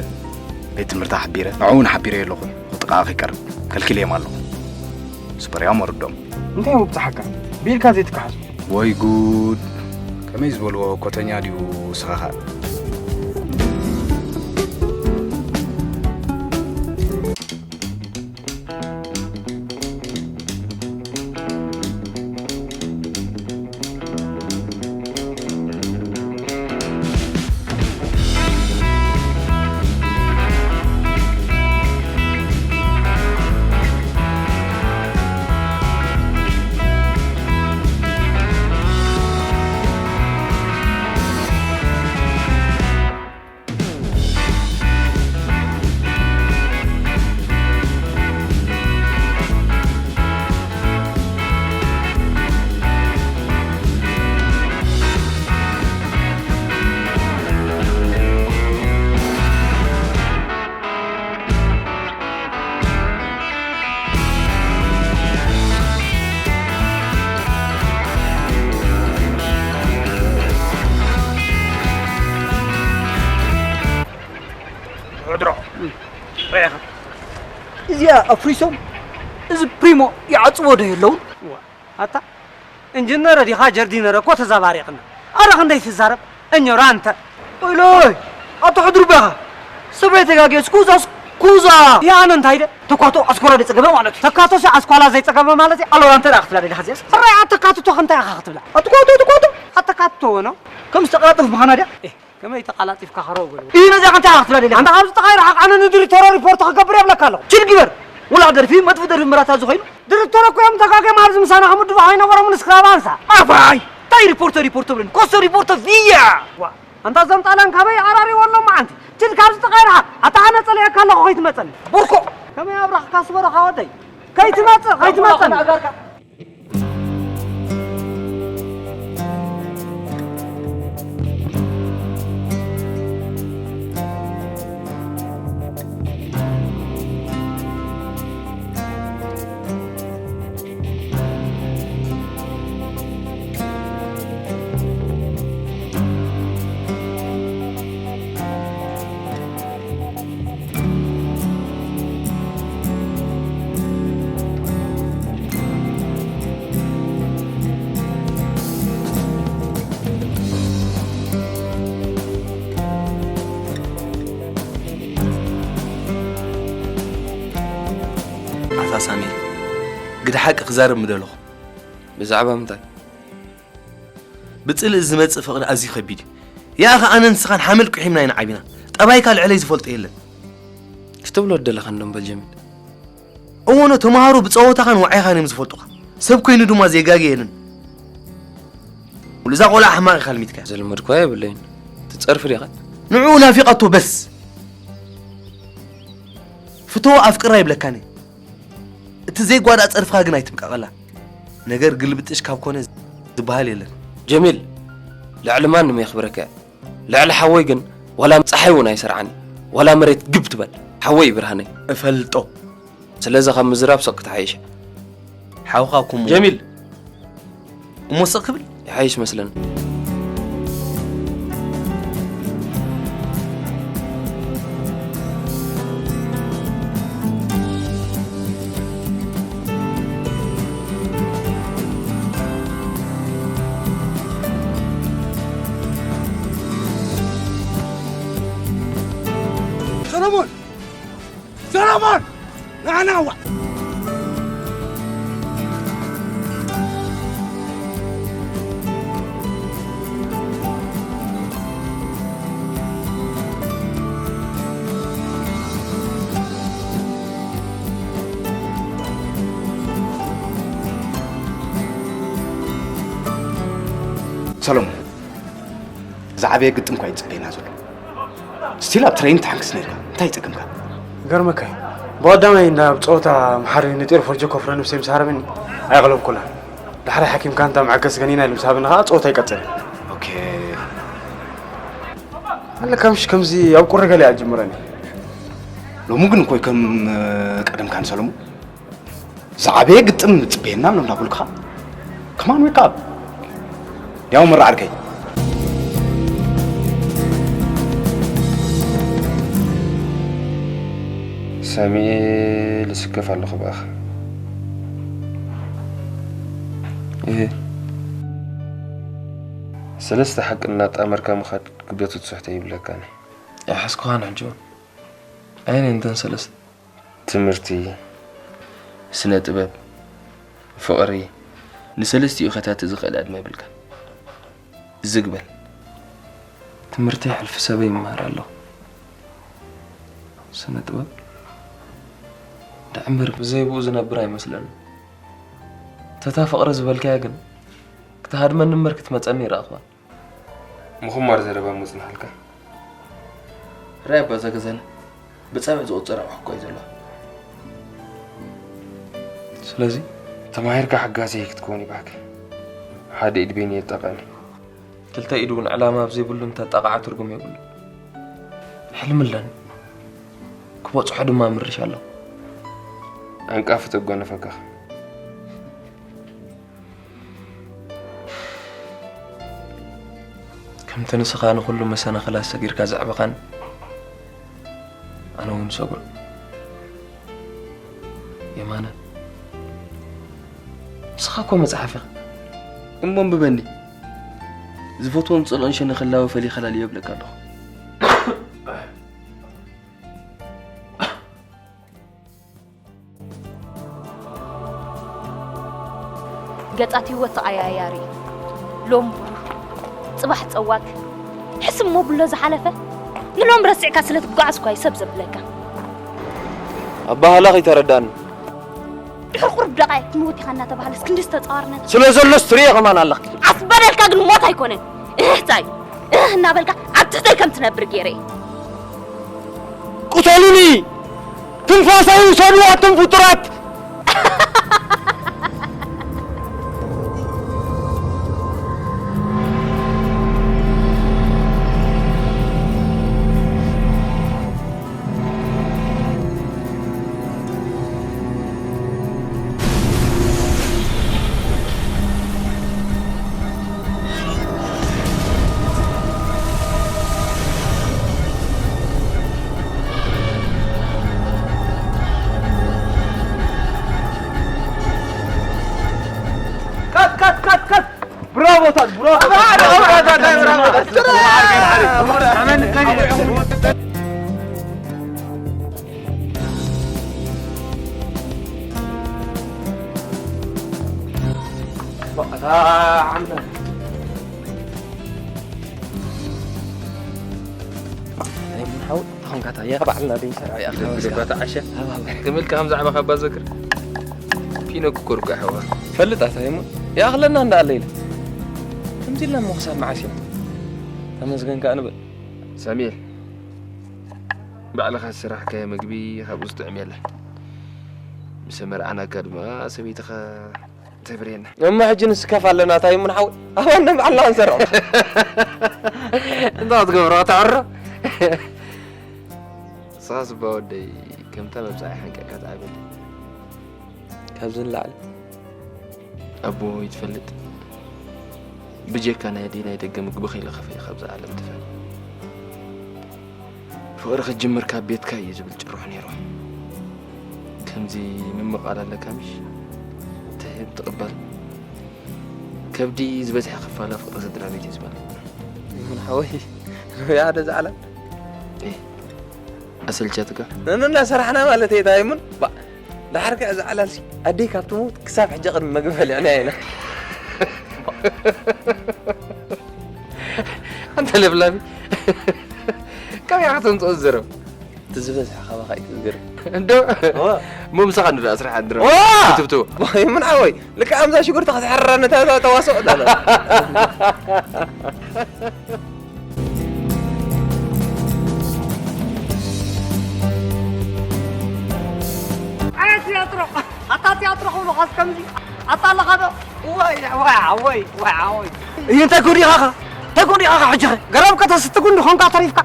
ቤት ትምህርቲ ሓቢረ፣ ንዕኡ እውን ሓቢረ ኣለኹ። ጥቓኣ ከይቀርብ ከልኪለዮም ኣለኹ። ስበርያም ወርዶም። እንታይ ምብጽሓካ? ብኢድካ ዘይትከሓሱ። ወይ ጉድ! ከመይ ዝበልዎ ኮተኛ ድዩ ንስኻ ኸኣ? ዕድሮ። ርኢኻ? እዚኣ ኣፍሪሶም፣ እዚ ፕሪሞ ይዓጽዎ ዶ የለውን? እዋ፣ ኣታ ኢንጂነር ዲኻ ጀርዲነር እኮ ተዛባሪቕና። ኣረ ክንደይ ትዛረብ? እኞራ እንተ። ኢሎይ፣ ኣቶ ሕድሩ በኻ። ሰብ ኣይተጋግየ፣ ስኩዛ፣ ስኩዛ። ያነ እንታይ ደ? ተኳቶ ኣስኮራ ዘይጸገበ ማለት እዩ። ተካቶ ሲ ኣስኳላ ዘይጸገበ ማለት እዩ። ኣሎራ እንተ ደኣ ክትብላ ደሊኻ እዚኣስ? ሕራይ ኣተካትቶ ክንታይ ኢኻ ክትብላ? ኣትኳቶ፣ ኣትኳቶ። ኣተካትቶ ወኖ? ከም ዝተቐላጠፍ ምዃና ድያ? ኤ፣ ከመይ ተቓላጢፍካ ከረው በልዎ። እዩ ነዛ ከምታ ክትብላ ደሊኻ። ኣንታ ካብዚ ጥቓይ ረሓቕ፣ ኣነ ንዲሪቶሮ ሪፖርት ክገብር የብለካ ኣለኹ። ችል ግበር። ወላ ደርፊ መጥፉ ደርፊ ምራታ ዝኾይኑ። ዲሪቶሮ እኮ እዮም ተጋግዮም ኣብዚ ምሳና ክምድቡ ኣይነበሮምን ስክራብ ኣንሳ። ኣባይ! ታይ ሪፖርቶ ሪፖርቶ ብለን። ኮሶ ሪፖርቶ ቪያ! ዋ፣ ኣንታ እዞም ጣልያን ካበይ ኣራሪዎ ኣለዉ መዓንቲ። ችል ካብዚ ጥቓይ ረሓቕ። ኣታ ኣነ ጸሊኤካ ኣለኹ ከይትመጸኒ። ቦርኮ! ከመይ ኣብራኽካ ስበረኻ ወደይ። ከይትመጽእ፣ ከይትመጸኒ። ኣታ ሳሚር፣ ግደ ሓቂ ክዛረብ ምደለኹ። ብዛዕባ ምንታይ? ብጽልኢ ዝመጽእ ፍቕሪ ኣዝዩ ከቢድ እዩ። ያእኸ ኣነ ንስኻን ሓመል ቁሒምና ኢና ዓቢና። ጠባይካ ልዕለይ ዝፈልጦ የለን። ክትብሎ ደለኻ እንዶ እምበል ጀሚል። እወ፣ ተምሃሮ ብጸወታኻን ዋዒኻን እዮም ዝፈልጡኻ። ሰብ ኮይኑ ድማ ዜጋገ የለን። እዛ ቆልዓ ሕማቕ ኢኻ ልሚትካያ። ዘልመድኳ የብለይን። ትጸርፊ ዲኻ? ንዕኡ ናፊቐቶ በስ። ፍተዎ ኣፍቅራ ይብለካኒ። እቲ ዘይጓዳእ ጸርፍኻ ግን ኣይትብቀቐላ። ነገር ግልብጥሽ ካብ ኮነ ዝበሃል የለን። ጀሚል፣ ልዕሊ ማንም የኽብረካ እየ። ልዕሊ ሓወይ ግን ዋላ ጸሓይ እውን ኣይሰርዓኒ። ዋላ መሬት ግብ ትበል። ሓወይ እዩ ብርሃነይ። እፈልጦ። ስለዚ ካብ ምዝራብ ስቕ ክትሓይሽ። ሓውኻ እኮ እሞ ጀሚል። እሞ ስቕ ክብል ይሓይሽ መስለኒ። ሰለሞን! ሰለሞን! ንዓና ዋ! ሰለሞን፣ ዝዓበየ ግጥም እኳ እዩ ዝጽበየና ዘሎ። ስቲል ኣብ ትሬን ትሓንክስ ነርካ። እንታይ ይጸግምካ? ይገርመካ እዩ። ብቐዳማይ እንዳ ኣብ ጸወታ መሓሪ ንጢር ፈርጆ ኮፍረ ነብሰይ ምስ ሃረመኒ ኣይቐለብኩላን። ዳሕራይ ሓኪምካ እንታ መዐገሲ ገኒና ኢሉ ምስ ሃበኒ ኸኣ ጸወታ ይቀጽል። ኦኬ። ኣለካ ምሽ ከምዚ ኣብ ቁሪ ገለ እያ ጅምረኒ። ሎሚ ግን እኮ ከም ቀደምካ ንሰለሙ ዝዓበየ ግጥም ጽበየና ኣሎ እንዳበልኩኻ። ከማን ዌክ ኣፕ። ያው መራ ዓርከይ። ሳሚኤል፣ ይስከፍ ኣለኹ ብኣኻ። እህ። ሰለስተ ሓቂ እናጣመርካ ምኻድ ግደቱ ትስሕቶ ይብለካኒ። ኣይሓዝኩኻን ሕጂ እውን። ኣየን እንተን ሰለስተ? ትምህርቲ፣ ስነ ጥበብ፣ ፍቕሪ፣ ንሰለስቲኡ ከታቲ ዝኽእል ዕድመ የብልካን። ዝግ በል። ትምህርተይ ሕልፊ ሰበይ ይመሃር ኣለኹ። ስነ ጥበብ ደኣ እምበር ብዘይ ብኡ ዝነብር ኣይመስለንን። ተታ ፍቕሪ ዝበልካያ ግን ክትሃድመኒ እምበር ክትመጸኒ ይረኣኹዋ። ምኹማር ዘረባ እሞ ጽንሓልካ። ራይ ኣባ እዛ ገዛና ብጻብዕ ዝቑጸር ኣቑሑ እኮ እዩ ዘለዋ። ስለዚ ተማሂርካ ሓጋዚ ክትከውን ይባህክ። ሓደ ኢድ በይኑ የጣቕዐኒ። ክልተ ኢድ እውን ዕላማ ኣብ ዘይብሉ እንተጣቕዓ ትርጉም የብሉ። ሕልሚ ኣለኒ። ክበጽሖ ድማ ምርሽ ኣለኹ። ዓንቃፊ ተጓነፈካ። ከምቲ ንስኻ ንኹሉ መሰናኽላት ሰጊርካ ዘዕበኻኒ፣ ኣነ እውን ሰጉር። የማነ፣ ንስኻ እኮ መጽሓፍ ኢኻ። እሞ ኣንብበኒ። ዝፈትዎን ዝጸልኦን ሸነኽ ህላወ ፈሊኻ ላልዮ እብለካ ኣለኹ። ገጻት ህይወት ተቐያያሪ እዩ። ሎም ብሩህ፣ ጽባሕ ጸዋግ፣ ሕስሞ ብሎ ዝሓለፈ ንሎም ረሲዕካ ስለ ትጓዓዝ እኳ እዩ ሰብ ዘብለካ። ኣባህላ ከይተረዳኒ። ድሕሪ ቁሩብ ደቓይቕ ትመውት ኢኻ እናተባህለስ ክንዲ ዝተጻዋርና። ስለ ዘሎስ ትርእዮ ከማን ኣለኺ። ኣስበደልካ ግን ሞት ኣይኮነን። እህታይ እህ እናበልካ ኣብ ትሕተይ ከም ትነብር ገይረ እየ። ቅተሉኒ! ትንፋሰይ ውሰዱ ኣቱም ፍጡራት! ካት ካት ካት ካት! ብራቮ ታል ብራቮ! ኣይ ምን ሓው ተኾንካታ ያ ባዕልና ደይ ሰራ ያ ገባ ተዓሸ። ትምልካ ከም ዛዕባ ካብ ባዘክር ፒኖ ክኮርኩ ኣሕዋ ፈልጣታ እሞ ይኣኽለና እንዳኣለ ኢለ ከምዚ ኢልና እሞ ክሳብ መዓስ ኢና? ተመስገን ከኣ ንበል። ሳሚኤል፣ ባዕልኻ ዝሰራሕካዮ ምግቢ ካብኡ ዝጥዕም የለን። ምስ ኣመርዓናካ ድማ ሰበይትኻ ተብርየና። እሞ ሕጂ ንስከፍ ኣለና፣ እንታይ እሞ ንሓወይ? ኣባና ባዕልና ክንሰርሖ። እንታይ ክትገብሮ፣ ከተዕሮ? ንስኻስ እባ ወደይ፣ ከምታ መብጻዓይ ሓንቂቕካ ትዓብየለይ። ካብዚ ንላዕሊ? ኣቦ ይትፈልጥ፣ ብጀካ ናይ ኣደይ ናይ ደገ ምግቢ ከይለኸፈ እዩ ካብዛ ዓለም ትፈል። ፍቕሪ ክጅምር ካብ ቤትካ እዩ ዝብል ጭርሖ ነይሩ። ከምዚ ምምቓል ኣለካ ምሽ? ትህብ ትቕበል። ከብዲ ዝበዝሐ ክፋላ ፍቕሪ ስድራ ቤት እዩ ዝበል። ይኹን ሓወይ፣ ንወይ ሓደ ዝዓላ። ኤ፣ ኣሰልቻትካ? ንንና ሰራሕና ማለት እየ፣ ታይሙን? ባ፣ ደሓር ከ እዚ ዓላልሲ ኣደይ ካብ ትሞት ክሳብ ሕጂ ቅድሚ መግቢ በሊዕና ኢና። ኣንተ ለብላቢ፣ ከመይ ኢኻ ተምጽኦ ዝዘረብ? እቲ ዝበዝሐ ካባኻ እዩ ዝገርም። እንዶ? እዋ። እሞ ምሳኻ እንዶ ደኣ ስራሕ ኣድረ። እዋ! ክትብትቦ። ምን ሓወይ፣ ልክዕ ኣምዛ ሽጉርቲ ክትሕረኒ እታ፣ እታ ተዋስኦ እላ። ኣታ ትያትሮ፣ ኣታ ትያትሮ ክብሉኻስ ከምዚ፣ ኣታ ኣለኻ ዶ? ዋይ፣ ዋይ፣ ሓወይ፣ ዋይ፣ ሓወይ። እዩ እንታይ ኮን ኢኻ ኸ? እንታይ ኮን ኢኻ ኸ ሕጂ ኸ? ገረብ ከተስቲ ጉንዲ ኾንካ ተሪፍካ።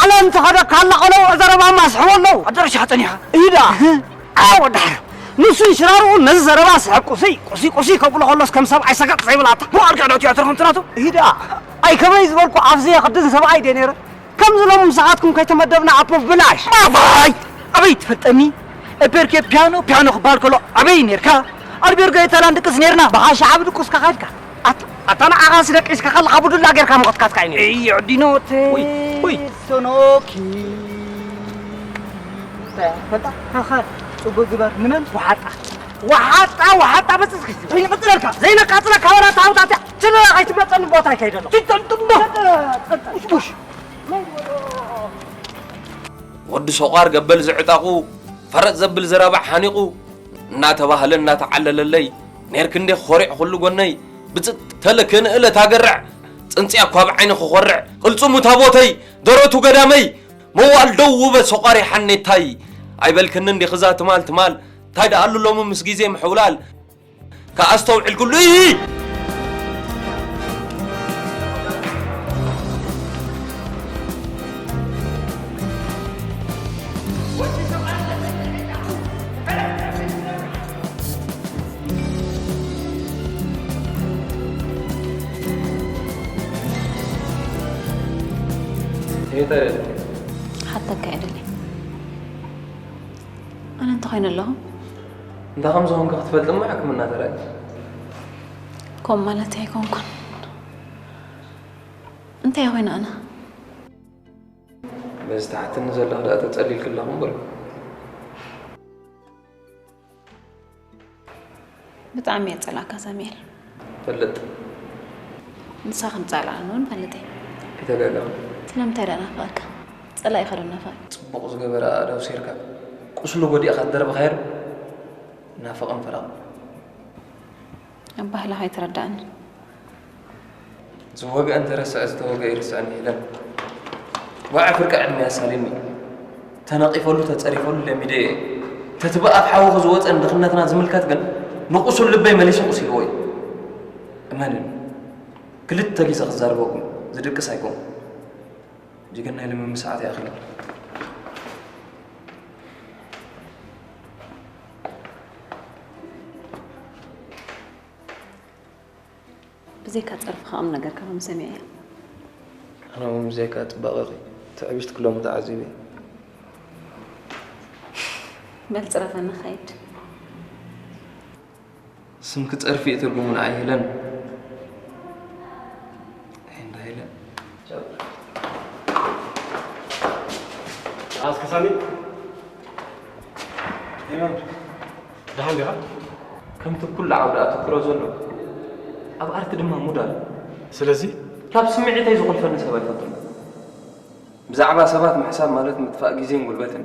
ዓለም ትኸደካ ኣላ ቆሎ ዘረባ ማስሕቦ ኣለዉ። ኣዳርሻ ጸኒኻ። እዩ ደኣ። እህ። ኣዎ ደሓር። ንሱን ሽራርኡን ነዚ ዘረባ ስሕብ ቁስይ፣ ቁስይ፣ ቁስይ ከብሎ ከሎስ ከም ሰብኣይ ሰገጥ ዘይብላታ። ብኣልካ ዶ ትያትር ከምቲ ናቱ? እዩ ደኣ። ኣይ ከመይ ዝበልኩ ኣብ ዘየኽድን ሰብኣይ ድየ ነይረ? ከምዚ ሎም ምሳኻትኩም ከይተመደብና ኣቦ ብላሽ። ኣባይ! ኣበይ ትፈልጠኒ? ኤፔርኬ ፒያኖ፣ ፒያኖ ክበሃል ከሎ ኣበይ ነርካ? ኣልቤርጎ የታላን ድቅስ ነርና። ብሓሻ ዓቢ ድቁስካ ካድካ። ኣት-፣ ኣታ ንዓኻስ ደቂስካ ከለኻ ብዱላ ጌርካ ምኸትካትካ እዩ ነይሩ። እዮ፣ ዲኖቴ። ውይ፣ ውይ። ሶኖኪ። እንታይ እያ? ፈልጣ? ሃኻ፣ ጽቡቕ ግበር። ንመን? ወሓጣ። ወሓጣ፣ ወሓጣ፣ በጽጽኪ። ዘይነቃጽለካ፣ ዘይነቃጽለካ ወላ ታውታት እያ። ትለ ከይትመጸኒ ቦታ ይከይደሎ። ትጠምጥም ዶ? ቡሽ፣ ቡሽ። ወዲ ሰቋር ገበል ዝዕጣቑ፣ ፈረጥ ዘብል ዘረባ ሓኒቑ፣ እናተባህለ እናተዓለለለይ፣ ኔርክ እንዴ ኾሪዕ ኩሉ ጎነይ፣ ብጽጥ ተለ ክንእለ ታገርዕ፣ ጽንጽያ እኳ ብዓይኒ ክኾርዕ፣ ቅልጽሙ ታቦተይ፣ ደረቱ ገዳመይ፣ መዋል ደው ውበ ሰቋሪ ሓኔታይ፣ ኣይበልክኒ እንዲኽዛ ትማል ትማል፣ ታይ ደኣሉ ሎሚ ምስ ግዜ ምሕውላል፣ ከኣስተውዕል ኩሉ ኢሂ! ሓተካ እየ ደልየ። ኣነ እንታይ ኮይነ ኣለኹ? እንታይ ከም ዝኾንካ ክትፈልጥ እሞ ሕክምና ተራእዩ። ከምኡ ማለተይ ኣይኮንኩን። እንታይ ኮይነ ኣነ? በዚ ትሓትኒ ዘለኺ ደኣ ተጸሊልኪ ኣለኺ እምበር። ብጣዕሚ እየ ዝጸልኣካ ሳሙኤል። ፈልጥ። ንሳ ከም ትጸልኣኒ እውን ፈልጥ እየ። ይተጋገም። ስለምንታይ ደኣ ናፍቐካ? ጸላኢኻ ዶ ናፍቐካ? ጽቡቕ ዝገበረ ኣእዳው ሴርካ፣ ቁስሉ ጎዲእካ ትደርብኻዮ ዶ? ናፍቕን ፈራቕን። ኣባህላኻ ኣይተረዳእንን። ዝወግአ እንተረስዐ ዝተወግአ ይርስዕን ሄለን። ዋዒ ፍርቂ ዕድመ ኣሳልዩኒ። ተነቒፈሉ ተጸሪፈሉ ለሚደዮ እየ። ተቲ ብኣፍ ሓውኺ ዝወጸ ንድኽነትና ዝምልከት ግን ንቑሱል ልበይ መሊሱ ቁሲልዎ እዩ። እመንኒ፣ ክልተ ግዜ ክዛረበኩም ዝድቅስ ኣይኮንኩን። ጅግና ኢለ ምምስዓት ይኣኽል። ብዘይካ ጸርፍኻ ቁም ነገርካ ከም ሰሚዐ እየ። ኣነ እውን ብዘይካ ጽባቐኺ ትዕብሽቲ ክሎሚ ተዓዚበ እየ። በል ጽረፈኒ ኻይድ። ስምኪ ጸርፊ እዩ ትርጉሙ ንዓይ ሄለን። ኣይ እንዳ ሄለን። ኣስከ ሳሚ። ደሓን ዲኻ? ከምቲ ኩሉ ዓውዲ ኣተኩሮ ዘሎ፣ ኣብ ኣርቲ ድማ ሙድ ኣሎ። ስለዚ? ካብ ስምዒተይ ዝኹልፈኒ ሰብ ኣይፈቱን። ብዛዕባ ሰባት ምሕሳብ ማለት ምጥፋእ ግዜን ጉልበትን።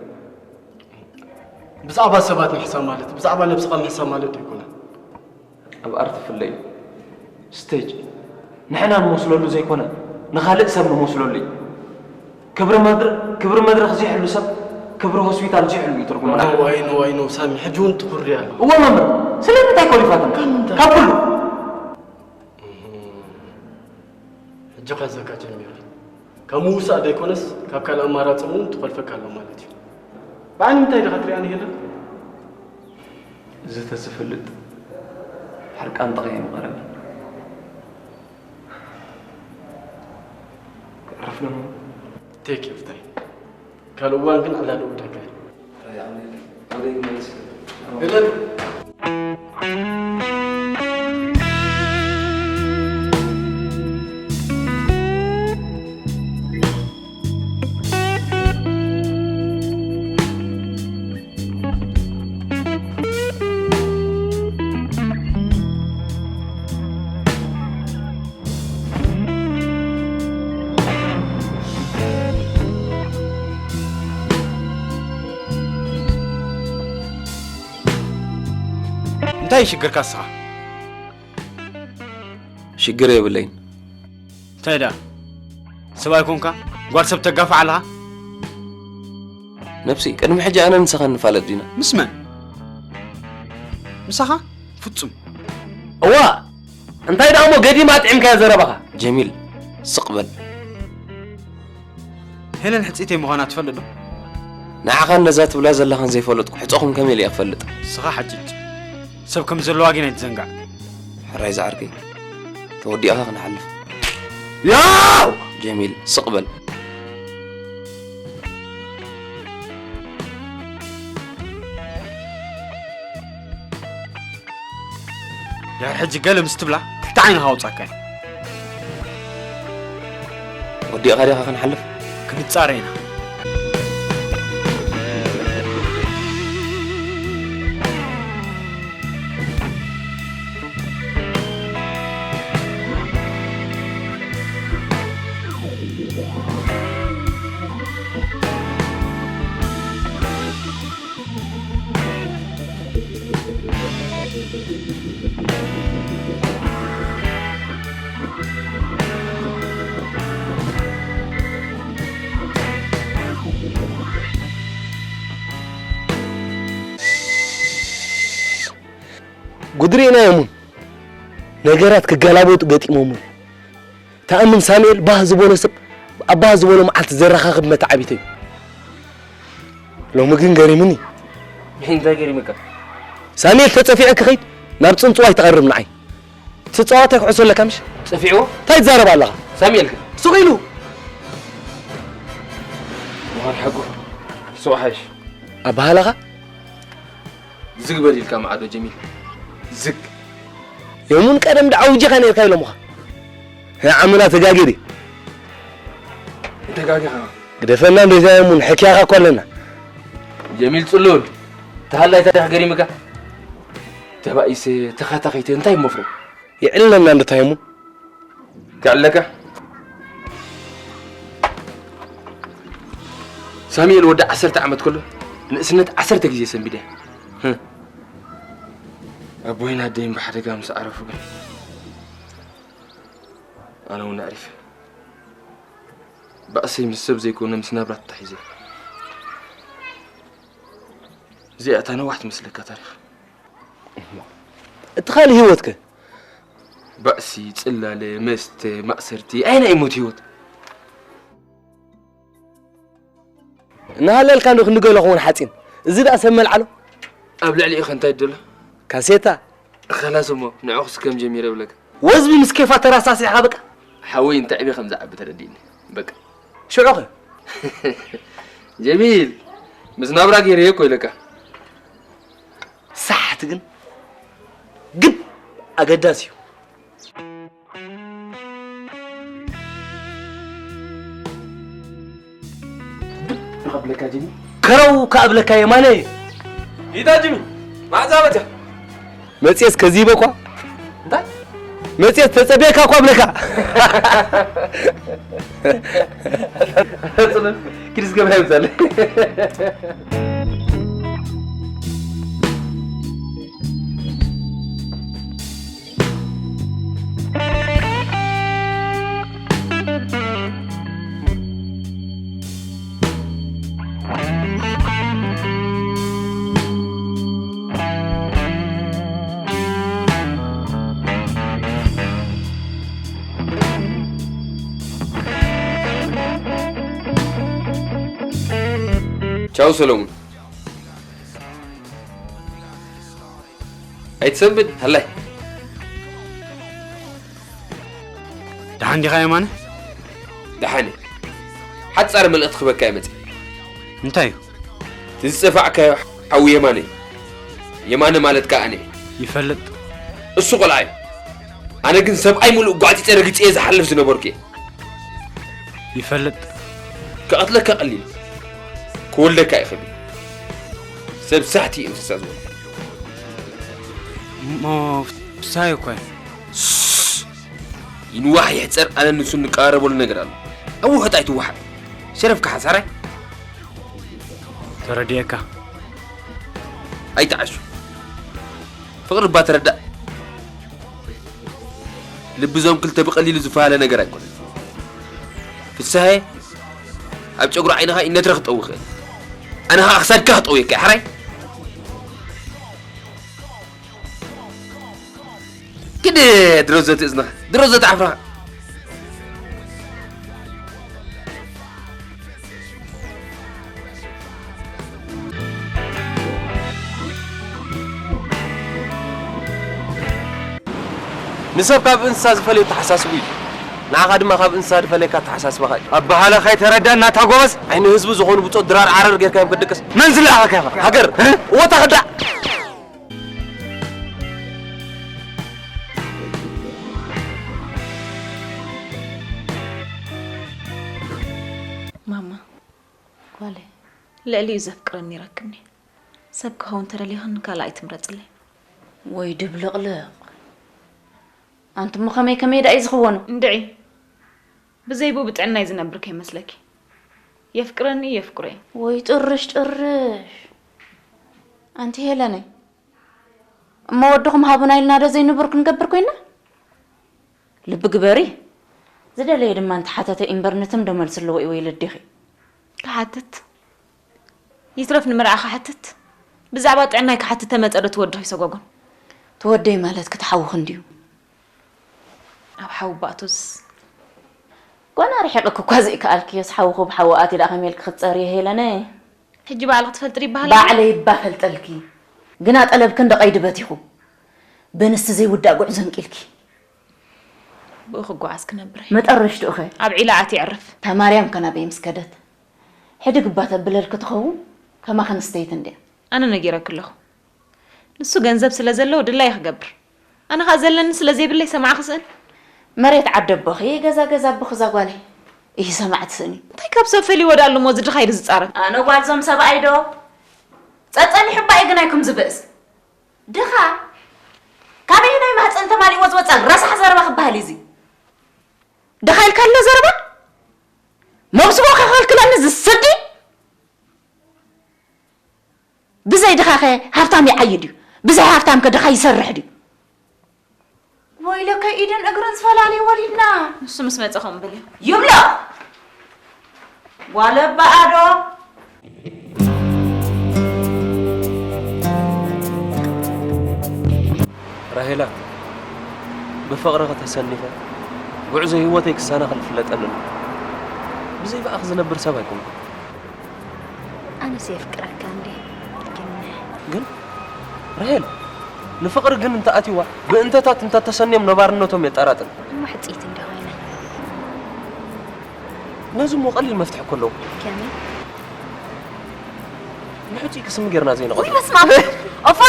ብዛዕባ ሰባት ምሕሳብ ማለት ብዛዕባ ነብስኻ ምሕሳብ ማለት ዶ ኣይኮነን? ኣብ ኣርቲ ፍለ እዩ። ስቴጅ ንሕና ንመስለሉ ዘይኮነ ንኻልእ ሰብ ንመስለሉ እዩ። ክብሪ መድረ-፣ ክብሪ መድረኽ ዘይሕሉ ሰብ ክብሪ ሆስፒታል ዘይሕሉ እዩ ትርጉሙ። ኣይ ኖ፣ ኣይ ኖ፣ ኣይ ኖ፣ ሳሚ፣ ሕጂ እውን ትኹሪ ኣሎ። እወ መምህር፣ ስለምንታይ ኮሊፋትም? ካብ ምንታይ? ካብ ኩሉ። እህ፣ ሕጂ ከዘካ ጀሚራ። ካብ ምውሳእ ዘይኮነስ ካብ ካልእ ኣማራጺ እውን ትኾልፈካ ኣሎ ማለት እዩ። ብዓይኒ ምንታይ ዲኻ ትሪኣኒ ሄለን? እዚ ተዝፈልጥ ሕርቃን ጠቕየ ምቐረበ። ክዕረፍ ደሞ። ቴክ ዮር ታይም። ካልእ እዋን ግን ዕላል እውደካ። ሄለን። እንታይ እዩ ሽግርካ እስኻ? ሽግር የብለይን። እንታይ ደኣ? ሰብ ኣይኮንካ? ጓል ሰብ ተጋፍዕ ኣለኻ? ነብሲ፣ ቅድሚ ሕጂ ኣነ ንስኻን ንፋለጥ ዲና? ምስ መን? ምሳኻ? ፍጹም። እዋ! እንታይ ደኣ እሞ ገዲም ኣጥዒምካዮ ዘረባኻ? ጀሚል፣ ስቕ በል። ሄለን ሕጽይተይ ምዃና ትፈልጥ ዶ? ንዓኻን ነዛ ትብላ ዘለኻን ዘይፈለጥኩ ሕጾኹም ከመይ ኢለ እየ ክፈልጥ? ንስኻ ሓጅጅ። ሰብ ከም ዘለዋ ግን ኣይትዘንጋዕ። ሕራይ ዝዓርከይ፣ ተወዲእኻ ክንሓልፍ። ያው! ጀሚል፣ ስቕ በል። ድሕሪ ሕጂ ገለ ምስ ትብላ ትሕቲ ዓይንኻ ኣውጻካ እየ። ወዲእኻ ዲኻ ክንሓልፍ? ክንጻረ ኢና። ጉድ ርኢናዮምን ነገራት ክገላበጡ ገጢሞምን። ተኣምን ሳሙኤል ባህ ዝበሎ ሰብ ኣብ ባህ ዝበሎ መዓልቲ ዘረኻኽብ መተዓቢተይ እዩ። ሎሚ ግን ገሪሙኒ። እንታይ ገሪሙካ? ሳሙኤል ተጸፊዐ ክኸይድ ናብ ጽንጽዋይ ትቐርብ ንዓይ። ትጻወታይ ኩዕሶ ኣለካ ምሽ? ጸፊዕዎ? እንታይ ትዛረብ ኣለኻ? ሳሙኤል ከ? ሱቕ ኢሉ። መኻን ሓቁ። ሱቕ ሓይሽ። ኣበሃላኻ? ዝግ በል ኢልካ ማዕዶ ጀሚል። ዝግ። የሙን ቀደም ደኣ ኣውጂኻ ነርካ ኢሎምኻ። ንዓምና ተጋጊሪ። ተጋጊኻ። ግደፈና እንዶ እዛ የሙን ሕክያኻ እኮ ኣለና። ጀሚል ጽሉል። ተሃላይ ታሪኽ ገሪምካ። ተባኢሰ ተኻታኺተ እንታይ መፍረ? የዕለና እንዶ እታ የሙን። ከዕለካ። ሳሙኤል ወዲ ዓሰርተ ዓመት ከሎ ንእስነት ዓሰርተ ግዜ ሰንቢደ። ህም። ኣቦይን ኣደይን ብሓደጋ ምስ ዓረፉ ግን ኣነ እውን ኣዕሪፈ። ባእሰይ ምስ ሰብ ዘይኮነ ምስ ናብራ ተታሒዘ። እዚኣ እታ ነዋሕ ትመስለካ ታሪኽ። እቲ ካልእ ህይወትከ? ባእሲ፣ ጽላለ፣ መስተ፣ ማእሰርቲ፣ ኣየናይ ሞት ህይወት? እናሃለልካ እንዶ ክንገሎ ክውን ሓጺን። እዚ ደኣ ሰብ መልዓሎ። ኣብ ልዕሊኡ ከ እንታይ ደሎ? ካሴታ። ኸላስ እሞ ንዕኹስ ከም ጀሚረ እብለካ። ወዝቢ ምስ ኬፋ ተራሳሲዕኻ በቃ። ሓወይ እንታይ ዕቤ ከም ዝዓቢ ተረዲእኒ። በቃ። ሽዑኸ? ጀሚል፣ ምስ ናብራ ገይረዮ እኮ ኢለካ። ሳሕቲ ግን ግብ ኣገዳሲ እዩ። ከረው ከኣብለካ የማነ። ይታ ጅሚ፣ ማዕዛ መጽያ። መጽየስ ከዚበ እኳ። እንታይ? መጽየስ ተጸብየካ እኳ ብለካ። ጽኑን፣ ኪድስ ገብራ ይብዛል። ቻው ሰለሙን። ኣይትሰንብድ ሃላይ። ደሓን ዲኻ የማነ? ደሓን እየ። ሓጻር መልእኽቲ ክበካ እየ መጽእ። እንታይ እዩ? እቲ ዝጸፋዕካዮ ሓው የማነ እዩ። የማነ ማለት ከኣ ኣነ እየ። ይፈልጥ። እሱ ቆልዓ እዩ። ኣነ ግን ሰብኣይ ምሉእ ጓዕጺጸ ረግጺ እየ ዝሓልፍ ዝነበርኩ እየ። ይፈልጥ። ክቐትለካ ቀሊል። ክወልደካ ይኽእል እዩ። ሰብ ሳሕቲ እዩ እንስሳ ዝወልድ። እሞ ፍሳይ እኮ እዩ። ይንዋሕ ይሕጸር ኣነ ንሱ እንቀራረበሉ ነገር ኣሎ። ኣብ ውሑጥ ኣይትወሓጥ። ሸረፍካ ሓሳራይ። ተረዲኤካ። ኣይትዓሹ። ፍቕሪ እባ ተረዳእ። ልቢ እዞም ክልተ ብቐሊሉ ዝፈሃለ ነገር ኣይኮነን። ፍስሃየ ኣብ ጨጉሪ ዓይንኻ እዩ ነትረ ክጠዊ ይኽእል። ኣነ ኸዓ ክሳድካ ክጠውየካ እየ፣ ሓራይ? ክድ ድሮ ዘትእዝንኻ፣ ድሮ ዘትዓፍርኻ። ንሰብ ካብ እንስሳ ዝፈልዮ ኣተሓሳስቡ እዩ። ንዓኻ ድማ ካብ እንስሳ ዝፈልየካ ኣተሓሳስባኻ እዩ። ኣበሃህላኻ ኣይተረዳእና እታ ጎበዝ። ዓይኒ ህዝቢ ዝኾኑ ብጾት ድራር ዓረር ጌርካዮም ክትድቅስ። መን ዝለኣኸካ ኢኻ? ሃገር? እ? እወ፣ እታ ከዳዕ! ማማ፣ ጓለይ። ልዕሊኡ ዘፍቅረኒ ይረክብኒ። ሰብ ክኸውን ተደሊኽን ካልእ ኣይትምረጽለይ። ወይ ድብልቕልቕ። ኣንቲ እሞ ከመይ ከመይ ደኣ እዩ ዝኽወኑ? እንድዒ። ብዘይብኡ ብጥዕናይ ዝነብር ከይመስለኪ። የፍቅረኒ፣ የፍቅሮ እዩ። ወይ ጥርሽ ጥርሽ። ኣንቲ ሄለነይ፣ እሞ ወድኹም ሃቡና ኢልና ዶ ዘይንቡር ክንገብር ኮይና? ልቢ ግበሪ። ዝደለየ ድማ እንተሓተተ እምበር ንትም ዶ መልሲ ኣለዎ እዩ ወይ ለዲኺ? ክሓትት? ይትረፍ ንምርዓ ክሓትት? ብዛዕባ ጥዕናይ ክሓትት ተመጸ ዶ ትወድኺ ሰጎጎን? ትወደይ ማለት ክትሓውኺ እንድዩ። ኣብ ሓዊ ባእቶስ? ጓና ርሒቕኪ እኳ ዘይከኣልክዮስ ሓውኺ ብሓዊ ኣትዩ ደኣ ከመይ ኢልኪ ክትጸርዮ ሄለነይ? ሕጂ ባዕልኺ ትፈልጢ ዶ ይበሃል ኣሎ? ባዕለይ እባ ፈልጠልኪ። ግና ጠለብኪ እንዶ ቀይዲ በቲኹ። በንስቲ ዘይውዳእ ጉዕዞ እንቂልኪ። ብኡ ክጓዓዝ ክነብር እየ። መጠረሽትኡ ኸ? ኣብ ዒላ ኣትየ የዕርፍ። እታ ማርያም ከ ናበይ ምስ ከደት? ሕድግ እባ ተብለልኪ ትኸውን፣ ከማኺ ኣንስተይቲ እንድያ። ኣነ ነጊረኪ ኣለኹ። ንሱ ገንዘብ ስለ ዘለዎ ድላየ ክገብር። ኣነ ኸኣ ዘለኒ ስለ ዘይብለይ ሰማዕኺ ስእን። መሬት ዓዲ ኣቦኺ፣ ገዛ ገዛ ኣቦኺ እዛ ጓለይ። ኢሂ ሰማዕቲ ስእኒ። እንታይ ካብ ሰብ ፈልይዎ ደኣ ኣሎ እሞ እዚ ድኻ ኢሉ ዝጻረፍ? ኣነ ጓል ዞም ሰብኣይ ዶ? ጸጸኒሑ እባ እዩ ግናይኩም ዝብእስ። ድኻ ካበየናይ ማህጸን ተማሊእዎ ዝወጸ ረሳሕ ዘረባ ክበሃል እዩ እዚ? ድኻ ኢልካ ኣሎ ዘረባ? መብስቦ ከኸልክለኒ ዝስዲ? ብዘይ ድኻኸ ሃብታም ይዓይድ እዩ። ብዘይ ሃብታምከ ድኻ ይሰርሕ ድዩ? ወይለከ ኢድን እግርን ዝፈላልዩ ወሊድና። ንሱ ምስ መጸ ከምኡ በልዮ። ይብሎ። ጓል ኣባ ኣዶ። ራሄላ፣ ብፍቕርኺ ተሰኒፈ፣ ጉዕዞ ህይወተይ ክሰናኸል ይፍለጠኒ ኣሎ። ብዘይ ብኣኺ ዝነብር ሰብ ኣይኮንኩን። ኣነስ የፍቅረካ እንዴ ግን ግን ራሄል፣ ንፍቕሪ ግን እንተኣትይዋ፣ ብእንተታት እንተተሰንዮም ነባርነቶም የጣራጥር። እሞ ሕጽይቲ እንደ ኮይነ ነዚ እሞ ቀሊል መፍትሒ እኮ ኣለዎ። ከመይ ንሕጹይ ክስሚ ጌርና ዘይንቐትሎ። በስመ ኣብ። ኦፋ።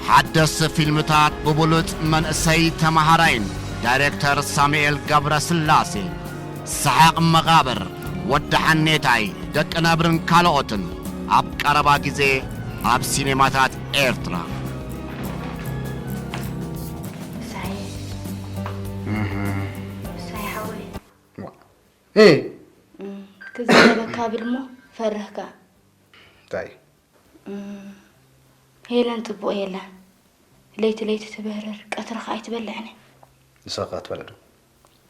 ሓደስቲ ፊልምታት ብብሉጽ መንእሰይ ተመሃራይን ዳይሬክተር ሳሙኤል ገብረስላሴ። ሰሓቕ መቓብር፣ ወዲ ሓኔታይ፣ ደቂ ነብርን ካልኦትን ኣብ ቀረባ ግዜ ኣብ ሲኔማታት ኤርትራ። ምሳይ ምሳይ ሓወይ እ ክዛረበካ ብል እሞ ፈርህካ እንታይ ሄለን ጽቡቕ የላን። ለይቲ ለይቲ ትበርር፣ ቀትሪ ከኣ ኣይትበልዕን። ንስኻ ከ ትበልዕ ዶ?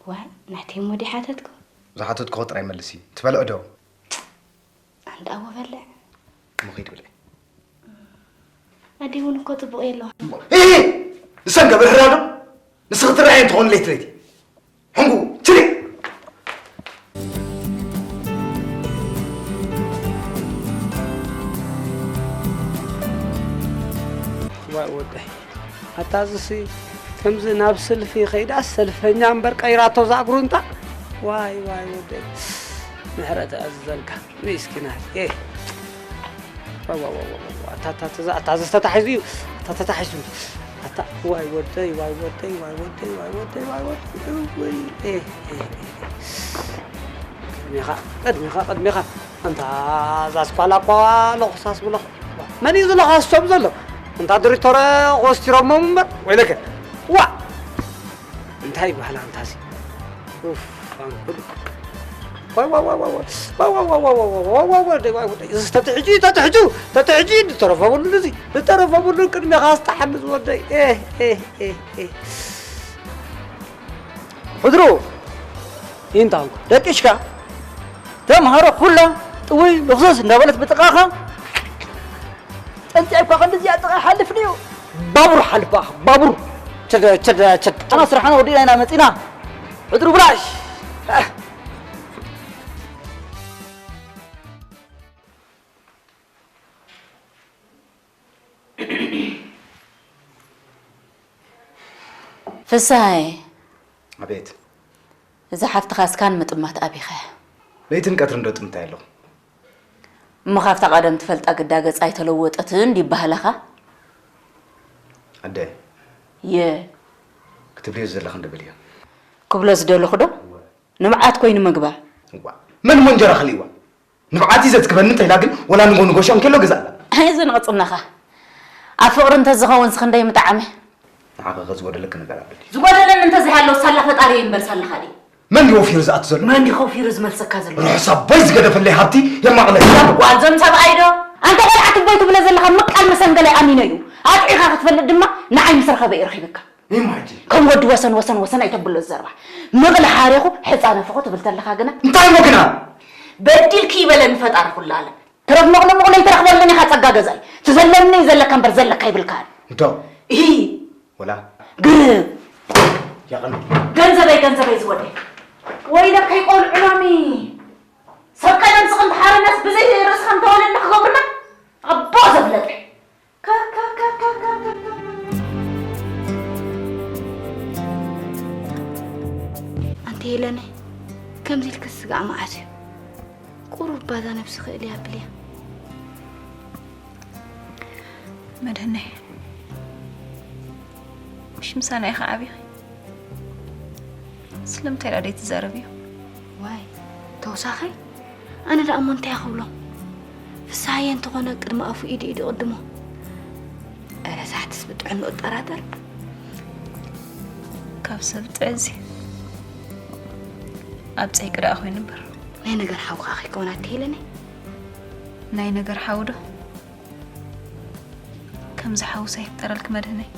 ዋይ፣ ናተይ እሞ ድየ ሓተትኩ? ዝሓተትኩ ጥራይ መልሲ። ትበልዕ ዶ? ኣንዳ ኣወ በልዕ። እሞ ኺድ ብልዒ። ኣደይ እውን እኮ ጽቡቕ የለዋ። እ ንሰን ገብርህራ ዶ? ንስኺ ትረኣየን ትኾን ለይቲ ለይቲ። ሕንጉ ችሊ ዋይ ወደይ ኣታ ዝሲ ከምዚ ናብ ስልፊ ከይዳ ሰልፈኛ እምበር ቀይራቶ ዛእግሩ እንታ ዋይ ዋይ ወደይ ምሕረት ኣዝዘልካ ሚስኪናት ኣታ ዝተታሒዙ እዩ ኣታ ተታሒዙ ኣታ ዋይ ወደይ ዋይ ወደይ ዋይ ወደይ ዋይ ወደይ ዋይ ወደይ ቅድሜኻ ቅድሜኻ ቅድሜኻ ኣንታ እዛ ስኳላ እኳ ለኹሳስ ብለኹ መን እዩ ዝለኻስቶም ዘሎ እንታ ድሪቶረ ኮስቲሮሞም እምበር ወይለከ ዋ እንታይ ይበሃል ኣንታሲ ኡፍ ኣንኩሉ ዋይ ዋይ ዋይ ዋይ ዋይ ዋይ ዋይ ዋይ ዋይ ዋይ ዋይ ዋይ ዋይ ዋይ ዋይ ዋይ ዋይ ዋይ ተትሕጂ ተትሕጂ ተትሕጂ ዝተረፈ ብሉ እዚ ዝተረፈ ብሉ ቅድሜኻ ኣስጣሓኒ ዝወደይ ኤህ ኤህ ኤህ ኤህ ሕድሩ ይንታንኩ ደቂሽካ ተምሃሮ ኩላ ጥውይ ልኽስስ እንዳበለት ብጥቃኻ ጠንጢዕኳ ክንዲ እዚኣ ጥቃ ሓልፍ ድዩ ባቡር ሓልፍ ባኻ ባቡር ቸደ ቸደ ቸደ ኣና ስራሕና ወዲእና ኢና መፂና ሕድሩ ብላሽ ፍስሃየ፣ ኣቤት። እዛ ሓፍትኻ እስካን ምጥማት ኣቢኻያ። ለይትን ቀትርን ዶ ጥምታይ ኣለኹ? እሞ ካብታ ቀደም ትፈልጣ ግዳ ገጻ ኣይተለወጠትን ዲባህላኻ? ኣደ። የ። ክትብልዮ ዝደለኺ እንዶ በልዮ። ክብሎ ዝደለኹ ዶ? ንብዓት ኮይኑ ምግባር። እዋ፣ መን እሞ እንጀራ ከሊእዋ? ንብዓት እዩ ዘጽግበኒ እንተ ኢላ ግን ወላ ንጎ ንጎ ሸንኬሎ ገዛእላ። ኣይ ዘንቕጽምናኻ። ኣብ ፍቕሪ እንተዝኸውን ዝኽንደይ ምጠዓመ። ንዓኸ ከ ዝጎደለኪ ነገር ኣሎ ድዩ? ዝጎደለኒ እንተዘይሃለወ ሳላ ፈጣሪየይ እምበር ሳላኻ ድየ? መን ድዩ ወፊሩ ዝኣቱ ዘሎ? መን ድዩ ከፊሩ ዝመልሰካ ዘሎ? ርሑስ ኣቦይ ዝገደፈለይ ሃብቲ የማቕለኒ ኣሎ። ዋልዞም ሰብኣይ ዶ? ኣንታ ቆልዓ ትቦይ ትብሎ ዘለኻ ምቃል መሰንገላይ ኣሚኖ እዩ። ኣጥዒኻ ክትፈልጥ ድማ ንዓይ ምስ ረኸበ እዩ ረኺብካ። እሞ ሕጂ? ከም ወዲ ወሰን ወሰን ወሰን ኣይተብሎ ዘረባ። ምቕሊ ሓሪኹ ሕፃ ነፍኹ ትብል ተለኻ ግና። እንታይ እሞ ግና? በዲልኪ ይበለኒ ፈጣሪ ኩሉ ዓለም። ትረፍ ምቕሊ ምቕሊ ኣይትረኽበሉን ኢኻ ጸጋ ገዛይ። እቲ ዘለኒ እዩ ዘለካ እምበር ዘለካ ኣይብልካን። እንዶ። እሂ። ወላ። ግርም። ያቐን። ገንዘበይ ገንዘበይ ዝወደይ። ወይለከይ ቆልዑ ሎሚ። ሰብ ቀደም ስቕም ተሓረናስ ብዘይ ርእስኻ እንተወለድና ክገብሩና። ኣቦ ዘፍለጠ። ኣንቲ ሄለነይ ከምዚ ኢልኪ ስጋዕ መዓት እዩ ቁሩብ ባዛ ነብሲ ክእል እያ ኣብልያ መድህነይ ምሽ ምሳና ኢኻ ዓቢኺ ስለምንታይ ዳ ደይትዛረብዮ ዋይ ተውሳኸይ ኣነ ደኣ እሞ እንታይ ክብሎም ፍስሃየ እንተኾነ ቅድሚ ኣፉ ኢዱ ኢዱ ቅድሞ። ኧረ ሳሕትስ ብጥዕኑ እጠራጠር። ካብ ሰብ ጥዕዚ ኣብ ጸይቂ ደኣ ኮይኑ እምበር። ናይ ነገር ሓው ከኣ ከይኮና እትሄለኒ። ናይ ነገር ሓው ዶ? ከምዚ ሓውስ ኣይፍጠረልክ መድህነይ።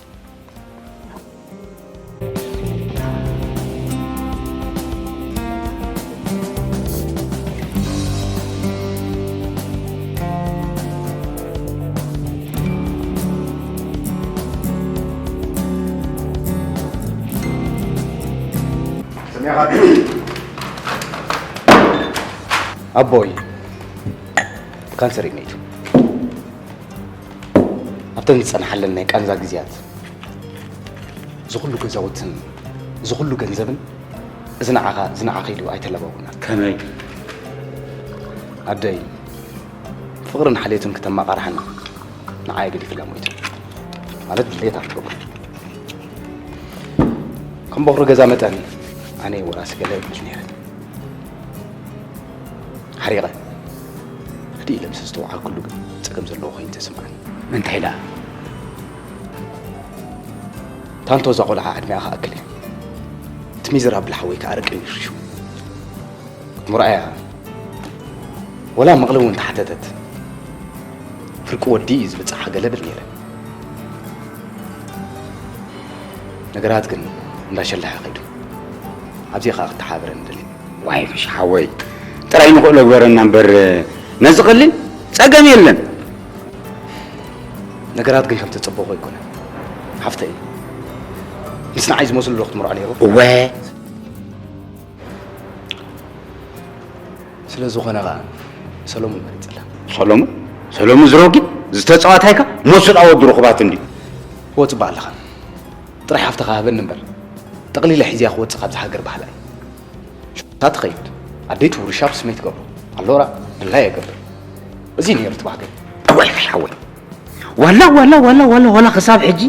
ኣቦይ ካንሰር እዩ መይቱ። ኣብተን ዝጸንሓለን ናይ ቃንዛ ግዜያት እዚ ኩሉ ገዛውትን እዚ ኩሉ ገንዘብን እዚ ንዓኻ እዚ ንዓኺ ኢሉ ኣይተለባቡና። ከመይ? ኣደይ ፍቕርን ሓልዮትን ክተመቓርሓና ንዓይ ገዲፍላ ሞይቱ። ማለት ድሌታ ክትገብሮ ከም በኹሪ ገዛ መጠን ኣነ ወራሲ ገለ እብል ነይረ። ሓሪቐ ርድእ ኢለ ምስ ዝተወዓልኩሉ ግን ጸገም ዘለዎ ኮይኑ ተሰምዓኒ። እንታይ ደኣ? ታንቶ እዛ ቆልዓ ዕድሚኣ ክኣክል እዩ። እቲ ሚዘራብል ሓወይ ከኣ ርቂ እዩ ሽሹ። ክትምርኣያ ወላ መቕሊ እውን ተሓተተት። ፍርቂ ወዲ እዩ ዝብጽሓ ገለ ብል ነይረ። ነገራት ግን እንዳሸለሐ ከይዱ። ኣብዚ ከኣ ክትሓባበረኒ ደልየ። ዋይ ፍሽ ሓወይ፣ ጥራይ ንኽእሎ ግበረና እምበር ነዚ ቀሊል ጸገም የለን። ነገራት ግን ከም ተጸበኹ ኣይኮነን ሓፍተይ። ምስ ንዓይ ዝመስሉ ዶ ክትምርዖ ነይሩ? እወ። ስለ ዝኾነ ኸኣ ሰሎሙን መሪጸላ። ሰሎሙን? ሰሎሙን ዝረጊ ዝተጻዋታይካ መሱጣ ወዲ ርኹባት እንዲ። ወጽባ ኣለኻ። ጥራይ ሓፍትኻ ሃበኒ እምበር ጠቕሊለ ሒዝያ ክወጽእ ካብዚ ሃገር ባህላ እዩ። ሽታ ትኸይድ ኣደይ ትውርሻ ብስመይ ትገብሮ ኣሎራ ድላይ የገብር። እዚ ነይሩ እቲ ባህገይ። እዋይ ፍሽ ሓወይ፣ ዋላ ዋላ ዋላ ዋላ ዋላ ክሳብ ሕጂ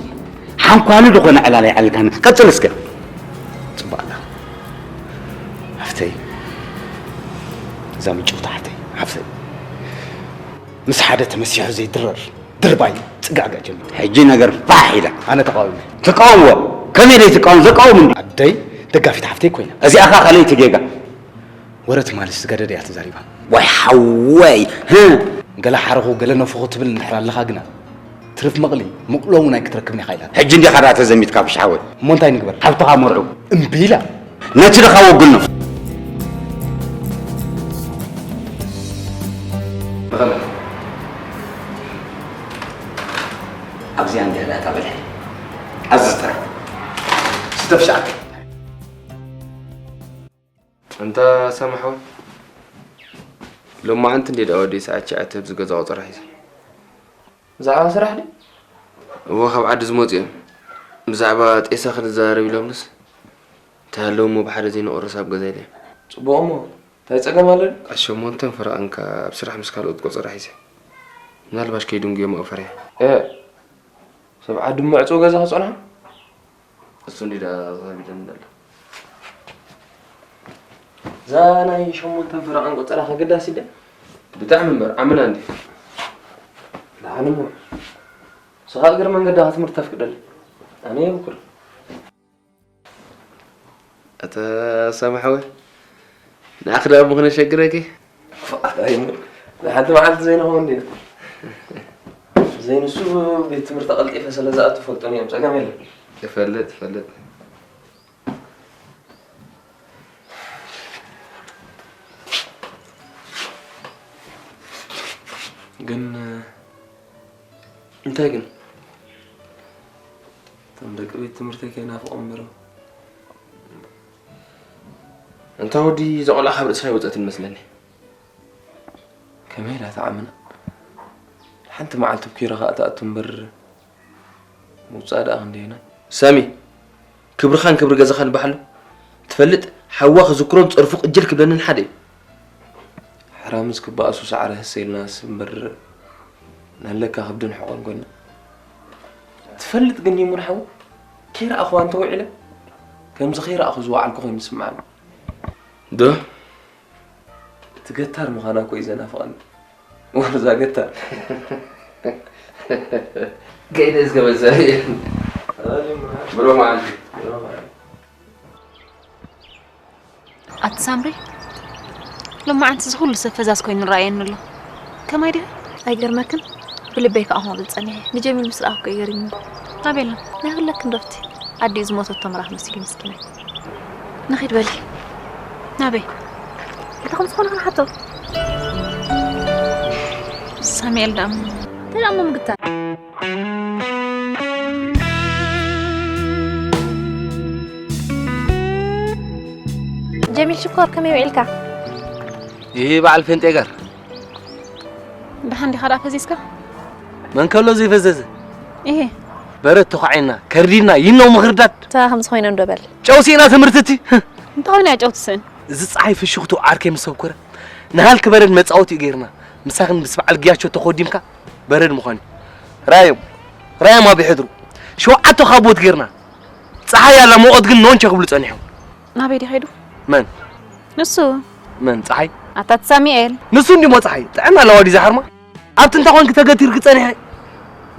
ሓንኳሉ ዝኾነ ዕላል ኣይዓልካን። ቀጽል እስከ። ጽቡቕ ኣላ። ሓፍተይ፣ እዛ ምጭውቲ ሓፍተይ፣ ሓፍተይ፣ ምስ ሓደ ተመሲሑ ዘይድረር ድርባይ ጽጋዕጋዕ ጀሚሩ። ሕጂ ነገር ፋሕ ኢላ። ኣነ ተቃዊመ። ትቃወምዎ? ከመይ ደይ ትቃወም? ዘቃውም እንዲ። ኣደይ ደጋፊት ሓፍተይ ኮይና። እዚኣ ኸኣ ካልኣይቲ ጌጋ። ወረ ትማሊ ዝገደደ እያ ተዛሪባ። ዋይ ሓወይ፣ ህ! ገለ ሓረኹ፣ ገለ ነፈኹ ትብል እንድሕር ኣለኻ ግና፣ ትርፍ መቕሊ፣ ምቕሎ እውን ኣይክትረክብን ኢኻ ኢላታ። ሕጂ እንዲኻ ደኣ ተዘሚትካ ፍሽ ሓወይ። እሞ እንታይ ንግበር? ሓብትኻ መርዑ። እምቢ ኢላ። ነቲ ድኻ ወግኖ። ብኸመይ? ኣብዚኣ እንዲያ እታ በልሒ። ኣዝዝ ጥራሕ። ስተ ፍሽዓት። እንታ ሳሚ ሓወይ፣ ሎማዓንቲ እንዴ ደኣ ወዲ ሰዓት ሸዓተ ኣብዚ ገዛ ቆጸራ ሒዘ። ብዛዕባ ስራሕ ድዩ? እወ፣ ካብ ዓዲ ዝመጹ እዮም። ብዛዕባ ጤሳ ክንዘራረብ ኢሎምንስ፣ እንተሃለዉ እሞ ብሓደ ዘይንቑረስ ኣብ ገዛ ኢለ። ጽቡቕ እሞ፣ እንታይ ጸገም ኣሎ ድዩ? ኣብ ሸሞንተን ፈረቓን ከኣ ኣብ ስራሕ ምስ ካልኦት ቆጸራ ሒዘ። ምናልባሽ ከይድንጉዮም ኣብኡ ፈሪሐ። እ፣ ሰብ ዓዲ እሞ ዕጹው ገዛ ክጸንሖ? እሱ እንዲ ደኣ ኣዛቢደኒ ደሎ። እዛ ናይ ሸሞንተን ፈረቓን ቆጸራ ከገዳሲ ድያ? ብጣዕሚ እምበር፣ ዓምና እንዲ። ደሓን እሞ። ንስኻ እግሪ መንገድኻ ትምህርቲ ተፍቅደለይ። ኣነ የብኩር። ኣታ ሳሚ ሓወይ፣ ንዓኺ ደኣ እሞ ክነሸግረኪ? ኣታ ይሙር፣ ንሓንቲ መዓልቲ ዘይንኸውን ዲና? ዘይንሱ ቤት ትምህርቲ ቀልጢፈ ስለ ዝኣቱ ፈልጦም እዮም፣ ጸገም የለን። ይፈልጥ፣ ይፈልጥ። ግን እንታይ ግን? እቶም ደቂ ቤት ትምህርተይ ከይናፍቖም እምበር። እንታ ወዲ፣ እዛ ቆልዓ ካብ ርእሳ ኣይወጸትን መስለኒ። ከመይ ኢላ ትዓምና? ሓንቲ መዓልቲ ኣብ ኪራ ከኣ ትኣቱ እምበር፣ ምውጻእ ደኣ ክንደየናይ? ሳሚ፣ ክብርኻን ክብሪ ገዛኻን በሓሉ። ትፈልጥ፣ ሓዋ ክዝክሮን ጸርፉ ቅጅል ክብለንን ሓደ እዩ። ሓራምዝ ክበኣሱ ሳዕሪ ህሰ ኢልናስ እምበር፣ ናለካ ከብድን ሕቖን ኮይና። ትፈልጥ ግን ይሙን ሓው፣ ከይረኣኽዋ እንተውዒለ፣ ከምዚ ከይረኣኹ ዝወዓልኩ ኮይኑ ይስምዓኒ። ዶ? እቲ ገታር ምዃና እኮ እዩ ዘናፍቐኒ። ወርዛ ገታ። ከይደ እስከ መሳርየ። ብሮ መዓልቲ። ኣቲ ሳምሪ፣ ሎማዓንቲ እዚ ኩሉ ሰብ ፈዛዝ ኮይኑ ይረኣየኒ ኣሎ። ከማይ ድዩ? ኣይገርመክን? ብልበይ ከኣ ክመብል ጸኒሐ። ንጀሚል ምስ ረኣኩ እዩ ገሪሙኒ። ኣበይ ኣሎ? ናይ ኩለክን ዶፍቲ። ኣዲኡ ዝሞተቶ ምራኽ መሲሉ ምስኪናይ። ንኺድ በሊ። ናበይ? እንታይ ከም ዝኾነ ክንሓቶ። ሳሙኤል ደኣ እንታይ ደኣ እሞ ምግታር? ጀሚል ሽኮር፣ ከመይ ውዒልካ? ይህ በዓል ፌንጤ ጋር። ደሓን ዲኻ ደኣ ፈዚዝካ? መን ከሎ ዘይፈዘዘ? ይሄ። በረድ ተዃዒና፣ ከርዲድና፣ ይነው ምኽርዳድ። እታ ከምዚ ኮይነ እንዶ በል። ጨው ስኢና ትምህርቲ እቲ። እንታይ ኮይና እያ ጨው ትስእን? እዚ ጸሓይ ፍሽኽቱ ዓርከይ ምስ ሰብኮረ፣ ንሃልኪ በረድ መጻወቲ እዩ ገይርና። ምሳኽን ምስ በዓል ግያቸው ተኾዲምካ በረድ ምዃን እዩ። ራዮም፣ ራዮም ኣብ ይሕድሩ። ሸውዓተ ካቦት ገይርና። ጸሓይ ኣላ፣ ሙቐት ግን ኖንቸ ክብሉ ጸኒሖም። ናበይ ድዩ ከይዱ? መን? ንሱ። መን? ጸሓይ? ኣታ እቲ ሳሙኤል። ንሱ እንዲሞ ጸሓይ። ጥዕና ኣለዋ ድዩ ዝሓርማ? ኣብቲ እንታይ ኮንኪ ተገቲርኪ ጸኒሐ?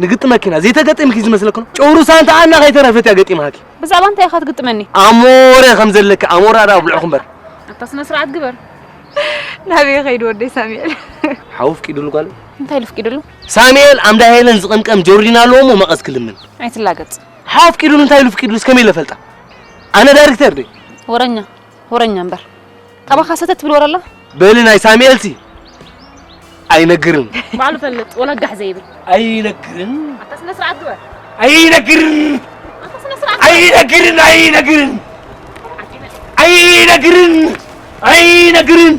ንግጥመኪ ኢና። ዘይተገጢምኪ ዝመስለኪ ነው? ጨውሩ ሳንታ ኣና ከይተረፈት እያ ገጢማኪ። ብዛዕባ እንታይ ኢኻ ትግጥመኒ? ኣሞረ ከም ዘለኪ፣ ኣሞራ ደኣ ኣብልዕኹ እምበር። ኣታ ስነ ስርዓት ግበር። ናበይ ከይዱ ወደይ ሳሙኤል? ሓው ፍቂዱሉ ጓል። እንታይ ኢሉ ፍቂዱሉ? ሳሙኤል ኣምዳ ሄለን ዝቕምቀም ጆርዲን ኣለዎ እሞ መቐስ ክልምን። ኣይትላገጽ። ሓው ፍቂዱሉ እንታይ ኢሉ ፍቂዱሉስ ከመይ ኢለ ፈልጣ? ኣነ ዳይሬክተር ድየ? ወረኛ፣ ወረኛ እምበር። ካባኻ ሰተት ትብል ወረ ኣላ? በሊ ናይ ሳሙኤልሲ ኣይነግርን። ባዕሉ ፈልጥ፣ ወላ ጋሕ ዘይብል። ኣይነግርን። ኣታ ስነ ስርዓት ግበር። ኣይነግርን። ኣታ ስነ ስርዓት ግበር። ኣይነግርን፣ ኣይነግርን። ኣይነግርን። ኣይነግርን።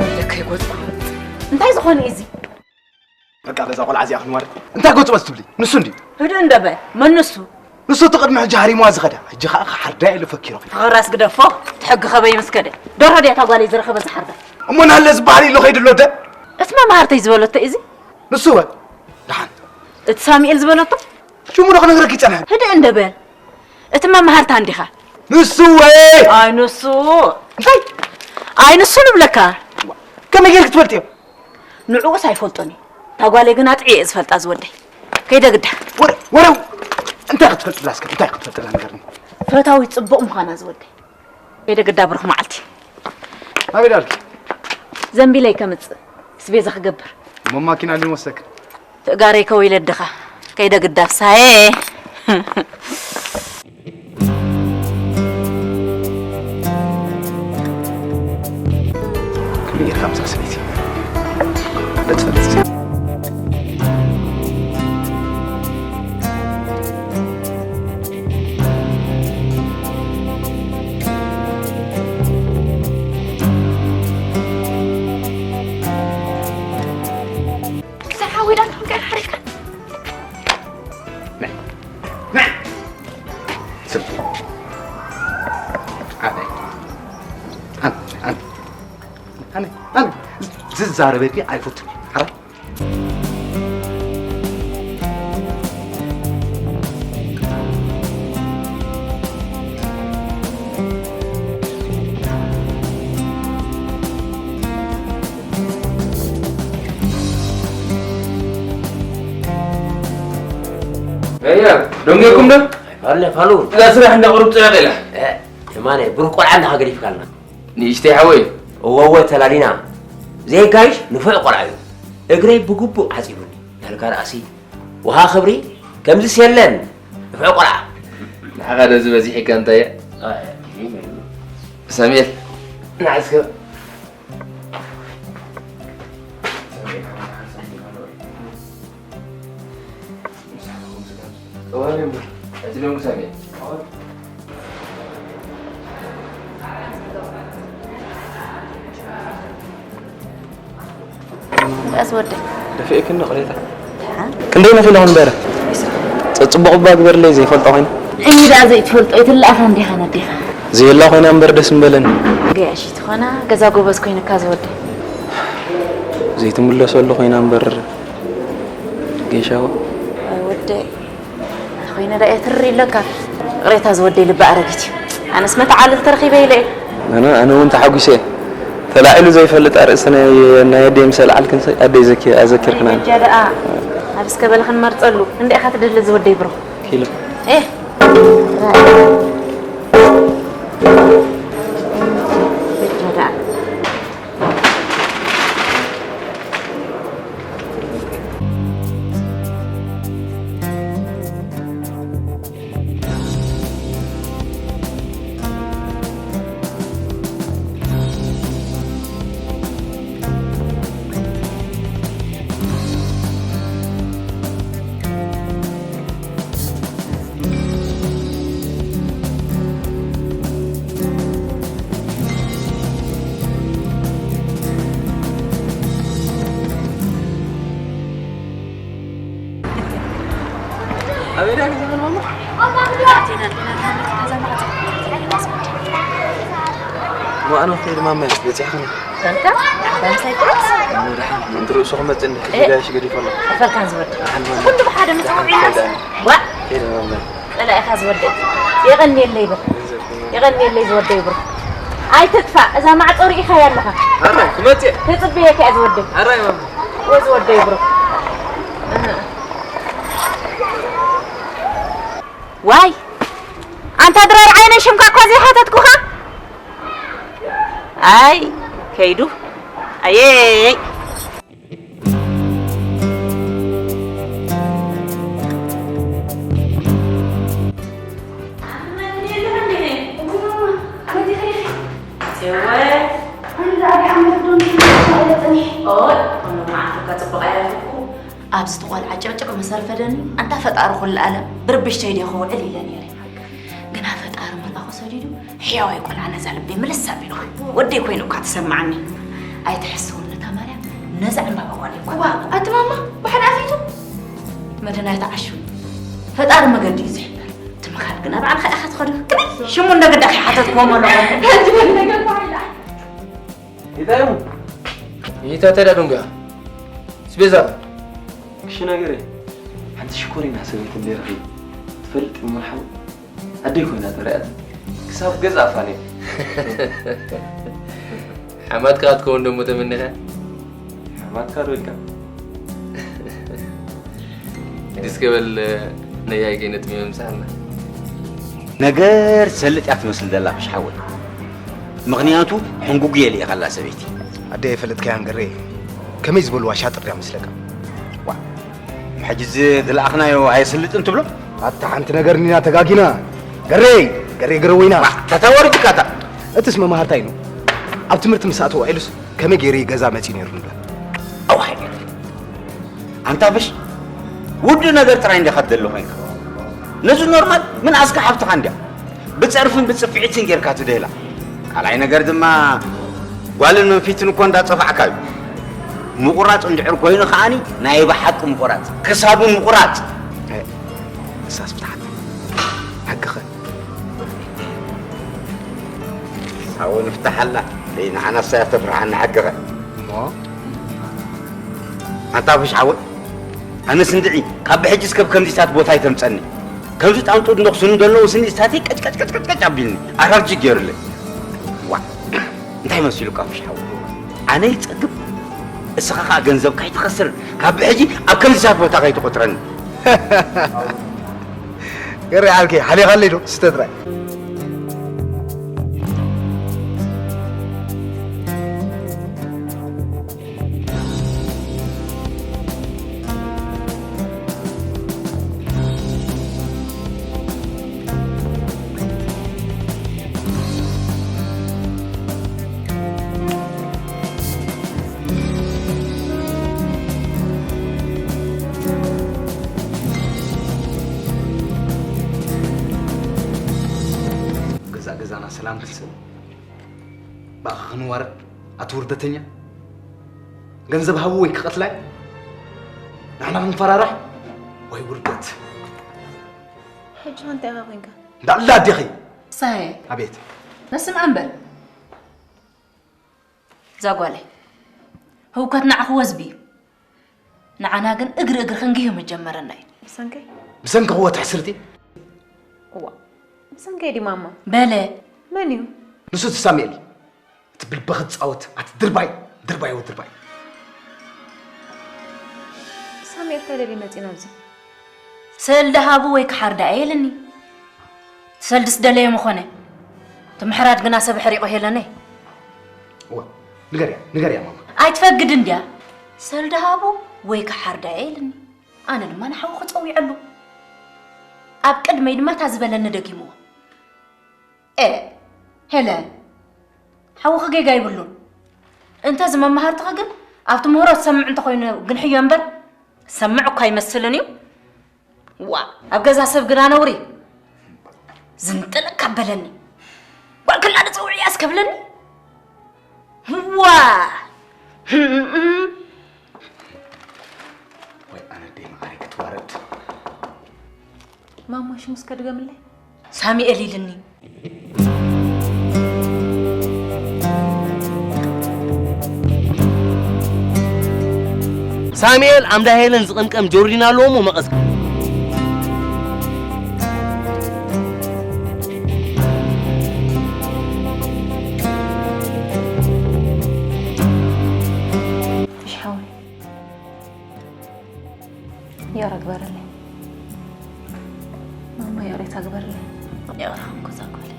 ወይለከ ይጎጽ። እንታይ ዝኾነ እዩ እዚ? በቃ በዛ ቆልዓ እዚኣ ክንዋረድ። እንታይ ጎጽ ጎጽ ትብሊ? ንሱ እንድዩ። ህድእ እንዶ በል። መን ንሱ? ንሱ እቲ ቅድሚ ሕጂ ሃሪምዋ ዝኸዳ። ሕጂ ኸኣ ክሓርዳ ኢሉ ፈኪሩ። ፍቕራስ ግደፎ። እቲ ሕጊ ከበይ ምስ ከደ። ደርሆ ድያ እታ ጓለይ ዝረኸበ ዝሓርዳ? እሞ ናለ ዝበሃል ኢሉ ከይዱ ኣሎ ደ? እቲ መማህርተይ ዝበለቶ እዚ? ንሱ ወ? ደሓን። እቲ ሳሙኤል ዝበለቶ? ሽሙ ዶ ክነግረኪ ይጸንሐ? ህድእ እንዶ በል። እቲ መማህርታ እንዲኻ። ንሱ ወ? ኣይ ንሱ። እንታይ? ኣይ ንሱ ንብለካ። ከመይ ጌርኪ ትፈልጥዮ? ንዕኡስ ኣይፈልጦን እየ። እታ ጓለይ ግን ኣጥዕየ እየ ዝፈልጣ ዝወደይ። ከይደ ግዳ። ወረ-፣ ወረ-፣ እንታይ ክትፈልጥላ እስከ? እንታይ ክትፈልጥላ ንገርኒ። ፈታዊት ጽቡቕ ምዃና ዝወደይ። ከይደ ግዳ ብሩኽ መዓልቲ። ኣበይ ዳልኪ? ዘንቢለይ ከምጽእ። ስቤዛ ክገብር። እሞ ማኪና ሊን ወሰክ። ትእጋረይ ከው ኢለ ድኻ። ከይደ ግዳ ፍሳዬ። ክብሪ ጌርካ ምሳ ሰበይቲ። በትፈልጥ። ክሳብ ሓወይ ዳን ክንቀር ሓሪፍካ። ናይ፣ ናይ። ስም። ኣነ፣ ኣነ፣ ኣነ፣ ኣነ፣ ኣነ፣ ኣነ፣ ዝዛረበኪ ኣይፈቱን። ሓራይ። ደንገኩም ዶ? ኣይፋለ ፋሉ። እዛ ስራሕ እንዳ ቁሩብ ጽዕቕ ኢላ። የማነ ብሩህ ቆልዓ እንዳ ገዲፍካልና። ንእሽተይ ሓወይ። እወ እወ ተላሊና። ዘይጋይሽ ንፉዕ ቆልዓ እዩ። እግረይ ብግቡእ ዓጺቡኒ። ያልካ ርኣሲ። ውሃ ክብሪ ከምዚስ የለን። ንፉዕ ቆልዓ። ንዓኻ ዶ ዝበዚሕካ እንታይ እያ? ሳሙኤል ንዓስከ ቀስ ወደይ። ደፊእክኒ ቅሬታ። ክንደይ ነፊለኹ እምበር። ጽቡቕ እባ ግበርለይ ዘይፈልጦ ኮይኑ። ሕጂ ደኣ ዘይትፈልጦ ኣይትለኣኻ እንዲኻ ነዴኻ። ዘየላ ኮይና እምበር ደስ ምበለኒ። ገያሺ ትኾና ገዛ ጎበዝ ኮይንካ ዝወደይ። ዘይትምለሰሉ ኮይና እምበር ጌሻ። ወደይ። ኮይነ ደኣ ትሪ ኢለካ። ቅሬታ ዝወደይ ልቢ ኣረጊት እዩ። ኣነስ መተዓልል ተረኺበ ኢለ እየ። ኣነ ኣነ እውን ተሓጒሰ እየ። ተላዒሉ ዘይፈልጥ ኣርእስቲ ናይ ናይ ኣደይ ምስ ኣልዓልክን ኣደይ ዘኪ ኣዘኪርክና። በጃ ደኣ ኣብ እስከ በለ ክንመርጸሉ እንደ ኢኻ ትደሊ ዝወደይ ብሮ። ኪሎ ኤ በጃ ደኣ ኣበይ ድያ ገዛ ማማ? ኣቴና ኣቴና ኣቴና ገዛ ማማ። ማዕኖ ከይድ ማማ በፂሕኽኒ። በልካ? ባምሳይ ቁርስ? ኣነ ደሓን ምእንቲ ርእሱ ክመፅእ እንዲ ሕጂ ጋሽ ገዲፈ ኣሎ። ከፈልካን ዝወዲ። ደሓን ማማ። ኩሉ ብሓደ ምፅውዒ ደሓን ከይድ ኣነ። ዋ! ከይድ ማማ። ጸላኢኻ ዝወደይ የቐንየለይ ብር የቐንየለይ ዝወደይ ብር ኣይትጥፋእ እዛ ማዕጾ ርኢኻያ ኣለኻ ኣራይ ክመጽእ ተጽብየካ እየ ዝወደይ ኣራይ ማማ ወዝወደይ ብር ዋይ ኣንታ ድራር ዓይነይ ሽምካ እኳ ዘይሓተትኩኻ ኣይ ከይዱ ኣየይ ኣብዚ ተቆልዓ ጭቕጭቕ መሰር ፈደኒ ኣንታ ፈጣሪ ኩሉ ኣለም ብርብሽተይ ድየ ክውዕል ኢለ ነይረ ግና ፈጣሪ መልኣኹ ሰዲዱ ሕያዋይ ቆልዓ ነዛ ልበይ ምልስ ኣቢልዋ። ወደይ ኮይኑ እኳ ተሰማዓኒ። ኣይትሕስውን ነታ ማርያም ነዛ ዕምባባ ጓል እኳ። እዋ ኣቲ ማማ ብሓደ ኣፊቱ መድና ኣይትዓሹ። ፈጣሪ መገዲ እዩ ዝሕበር። እቲ ምኻድ ግና ባዕልኻ ኢኻ ትኸዶ። ክመይ ሽሙ እንደ ግዳ ከይሓተትክዎም ኣለኹ። ሓንቲ በል ነገር ባዕላ። ይታዩ ይታ ተዳ ዱንጋ ስቤዛ ክሽ ነገር ሓንቲ ሽኮሪና ሰበይቲ እንደ ረኺቡ ትፈልጥ እሞ ሓው ኣደይ ኮይና ተረኣት ክሳብ ገዛ ኣፋልያ ሓማትካ ክትከውን ደሞ ተመኒኻ ሓማትካ ዶ ኢልካ እስከ በል ነያይ ከይነጥሚ መምሳልና ነገር ትሰልጥ እያ ትመስል ዘላ ፍሽ ሓወይ ምኽንያቱ ሕንጉጉ የልኢኻላ ሰበይቲ ኣደ የፈለጥካያን ገሬ ከመይ ዝበልዋ ሻጥር እያ መስለካ ሕጂ እዚ ዝለኣኽናዮ ኣየስልጥን ትብሎ? ኣታ ሓንቲ ነገር እኒና ተጋጊና። ገሬ! ገሬ ገረወይና! ተታወርጅካታ! እትስ መማህርታይ ነው። ኣብ ትምህርቲ ምስ ኣተወ ኢሉስ ከመይ ገይሩ እዩ ገዛ መጺኡ ነይሩ ንብላ። ኣዋይ! ኣንታ ብሽ ውዱ ነገር ጥራይ እንዲኻ ትደሊ ኮይንካ። ነዚ ኖርማል ምን ኣስካ ሓብትኻ እንዲያ። ብጸርፍን ብጽፍዒትን ጌርካ ትደላ ካልኣይ ነገር ድማ ጓልን መንፊትን እኮ እንዳጸፋዕካ እዩ ምቁራጽ እንድሕር ኮይኑ ከዓኒ ናይ ብሓቂ ምቁራጽ ክሳቡ ምቁራጽ እሳስ ብትሓት ሕግኸ ሳቡ ንፍታሓላ ንዓናሳ ተፍርሓና ሕግኸ እሞ ኣንታ ብሽ ዓወት ኣነስ እንድዒ ካብ ብሕጂ እስከ ብከምዚታት ቦታ ኣይተምፀኒ ከምዚ ጣንጡ እንዶ ክስኑ ዘለዉ ስኒ እሳተይ ቀጭቀጭቀጭቀጭ ኣቢልኒ ኣራርጂ ገይሩለይ ዋ እንታይ መሲሉካ ፍሽ ሓው ኣነ ይፀግብ እስኻ ከዓ ገንዘብ ካይትኸስር ካብ ብሕጂ ኣብ ከምዚታት ቦታ ካይትቆፅረኒ እረ ዓርከይ ሓሊኻለይ ዶ? ስተ ጥራይ። ገዛ ገዛና ሰላም ክንስእ፣ ብኣኻ ክንዋረድ፣ ኣቲ ውርደተኛ። ገንዘብ ሃቡ ወይ ክቐትላይ፣ ንሕና ክንፈራራሕ፣ ወይ ውርደት። ሕጂ እንታይ ኢኻ ኮንካ? እንዳዕላ ኣዴኺ። ሳሄ። ኣቤት። ነስምዓ እምበር። እዛ ጓለይ፣ ህውከት ንዓኺ ወዝቢ እዩ። ንዓና ግን እግሪ እግሪ ክንግህዮ መጀመረና እዩ። ብሰንከይ? ብሰንኪ ክወ ትሕስርቲ? እዋ፣ ብሰንከይ ድዩ ማማ? በለ። መን እዩ? ንሱ እቲ ሳሙኤል። እቲ ብልብኺ ዝጻወት፣ ኣቲ ድርባይ፣ ድርባይ ወ ድርባይ። ሳሙኤል እንታይ ደልዩ መጺኡ ናብዚ? ሰልዲ ሃቡ ወይ ክሓርዳ እየ ኢልኒ። ሰልድስ ደለየ ምኾነ። እቲ ምሕራድ ግና ሰብ ኣሕሪቑ ሄለነይ። እወ፣ ንገርያ፣ ንገርያ ማማ። ኣይትፈግድን ድያ? ሰልዲ ሃቡ ወይ ክሓርዳ እየ ኢልኒ። ኣነ ድማ ንሓውኺ ጸዊዐሉ። ኣብ ቅድመይ ድማ እታ ዝበለኒ ደጊምዎ። ኤ፣ ሄለን፣ ሓውኺ ጌጋ ይብሉን። እንተ እዚ መማህርትኺ ግን ኣብቲ ምህሮ ዝሰምዕ እንተኾይኑ ግንሕዮ እምበር ዝሰምዕ እኳ ኣይመስልን እዩ። ዋ፣ ኣብ ገዛ ሰብ ግና ነውሪ። ዝንጥለካ በለኒ። ጓል ክላ ንጽውዕያ እስከብለኒ። ዋ! ወይ ኣነ ደይ መዓረይ ክትዋረድ። ማማ ሽሙ እስከ ድገምለይ። ሳሚኤል ኢልኒ። ሳሙኤል ኣምዳ ሄለን ዝቕምቀም ጆርዲን ኣለዎ እሞ መቐስ። እሺ ሓወይ፣ ይቕረ ግበረለይ። ማማ ይቕሬታ ግበረለይ። ይቕረ ኸንኩ እዛ ጓለይ።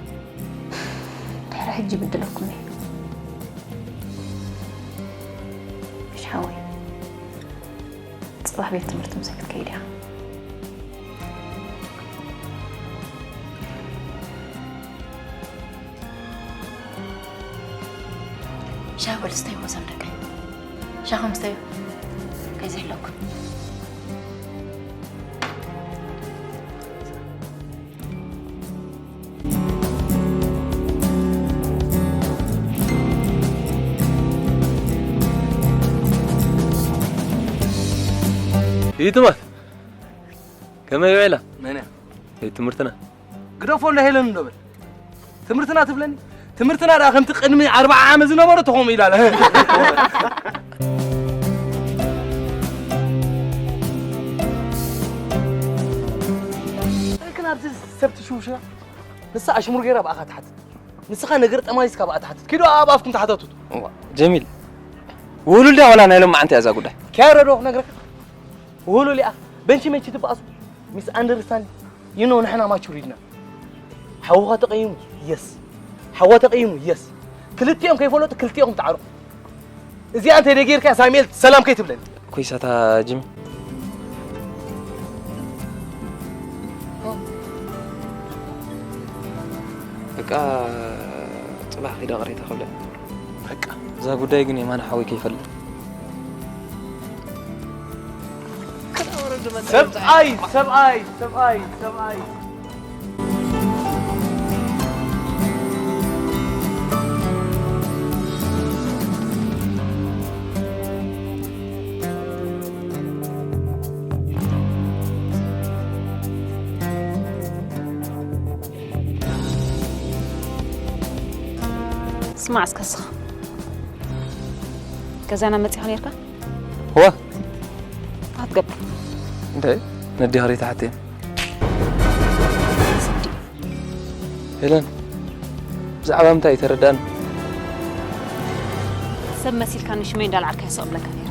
ድሕሪ ሕጂ ይብድለኩም እየ። እሺ ሓወይ። ጽባሕ ቤት ትምህርቲ ምሳይ ክትከይድ ኢኻ። ሻሂ በሉ ስተዩ፣ ወሰም ደቀይ። ሻሂ ምስተዩ። ከይዝሕለኩም። ይትማል። ከመይ ውዒላ? መን እያ? ቤት ትምህርትና። ግደፎ፣ እንዳ ሄለን እንዶ በል። ትምህርትና ትብለኒ? ትምህርትና ደኣ ከምቲ ቅድሚ ኣርብዓ ዓመት ዝነበሮ ተኾም ኢላ ኣላ። ግን ኣብዚ ሰብ ትሽውሽራ? ንሳ ኣሽሙር ገይራ ብኣኻ ትሓትት። ንስኻ ነገር ጠማሊስካ ብኣ ትሓትት። ኪዱ ኣብ ኣፍኩም ተሓታትቱ። እዋ፣ ጀሚል፣ ውህሉል ድያ ዋላ ናይ ሎማዓንቲ እያ እዛ ጉዳይ? ኪያሮ ዶ ክነግረካ? ውህሉል እያ። በንቺ መንቺ ትበኣሱ። ሚስ ኣንደርስታንድ። You know፣ ንሕና ማቹር ኢድና። ሓውኻ ተቐይሙ፣ የስ። ሓዋ ተቐይሙ፣ የስ። ክልቲኦም ከይፈለጡ ክልቲኦም ተዓረቑ። እዚኣ እንተ ደጌርካ ሳሙኤል ሰላም ከይትብለኒ። ኮይሳታ ጂሚ። በቃ ጽባሕ ከይዳ ቅሬታ ከብለኒ። በቃ እዛ ጉዳይ ግን የማነ ሓወይ ከይፈልጥ። ሰብኣይ፣ ሰብኣይ፣ ሰብኣይ፣ ሰብኣይ። ስማዕ እስከ ስኽ። ገዛና መጺኻ ነርካ? እወ። ኣትገብር። እንታይ? ነዲ ኸሪታ ሓቴን። ሄለን፣ ብዛዕባ ምንታይ እዩ ተረዳእና? ሰብ መሲልካ ንሽመይ እንዳልዓልካ ይስቕ ብለካ ነይረ።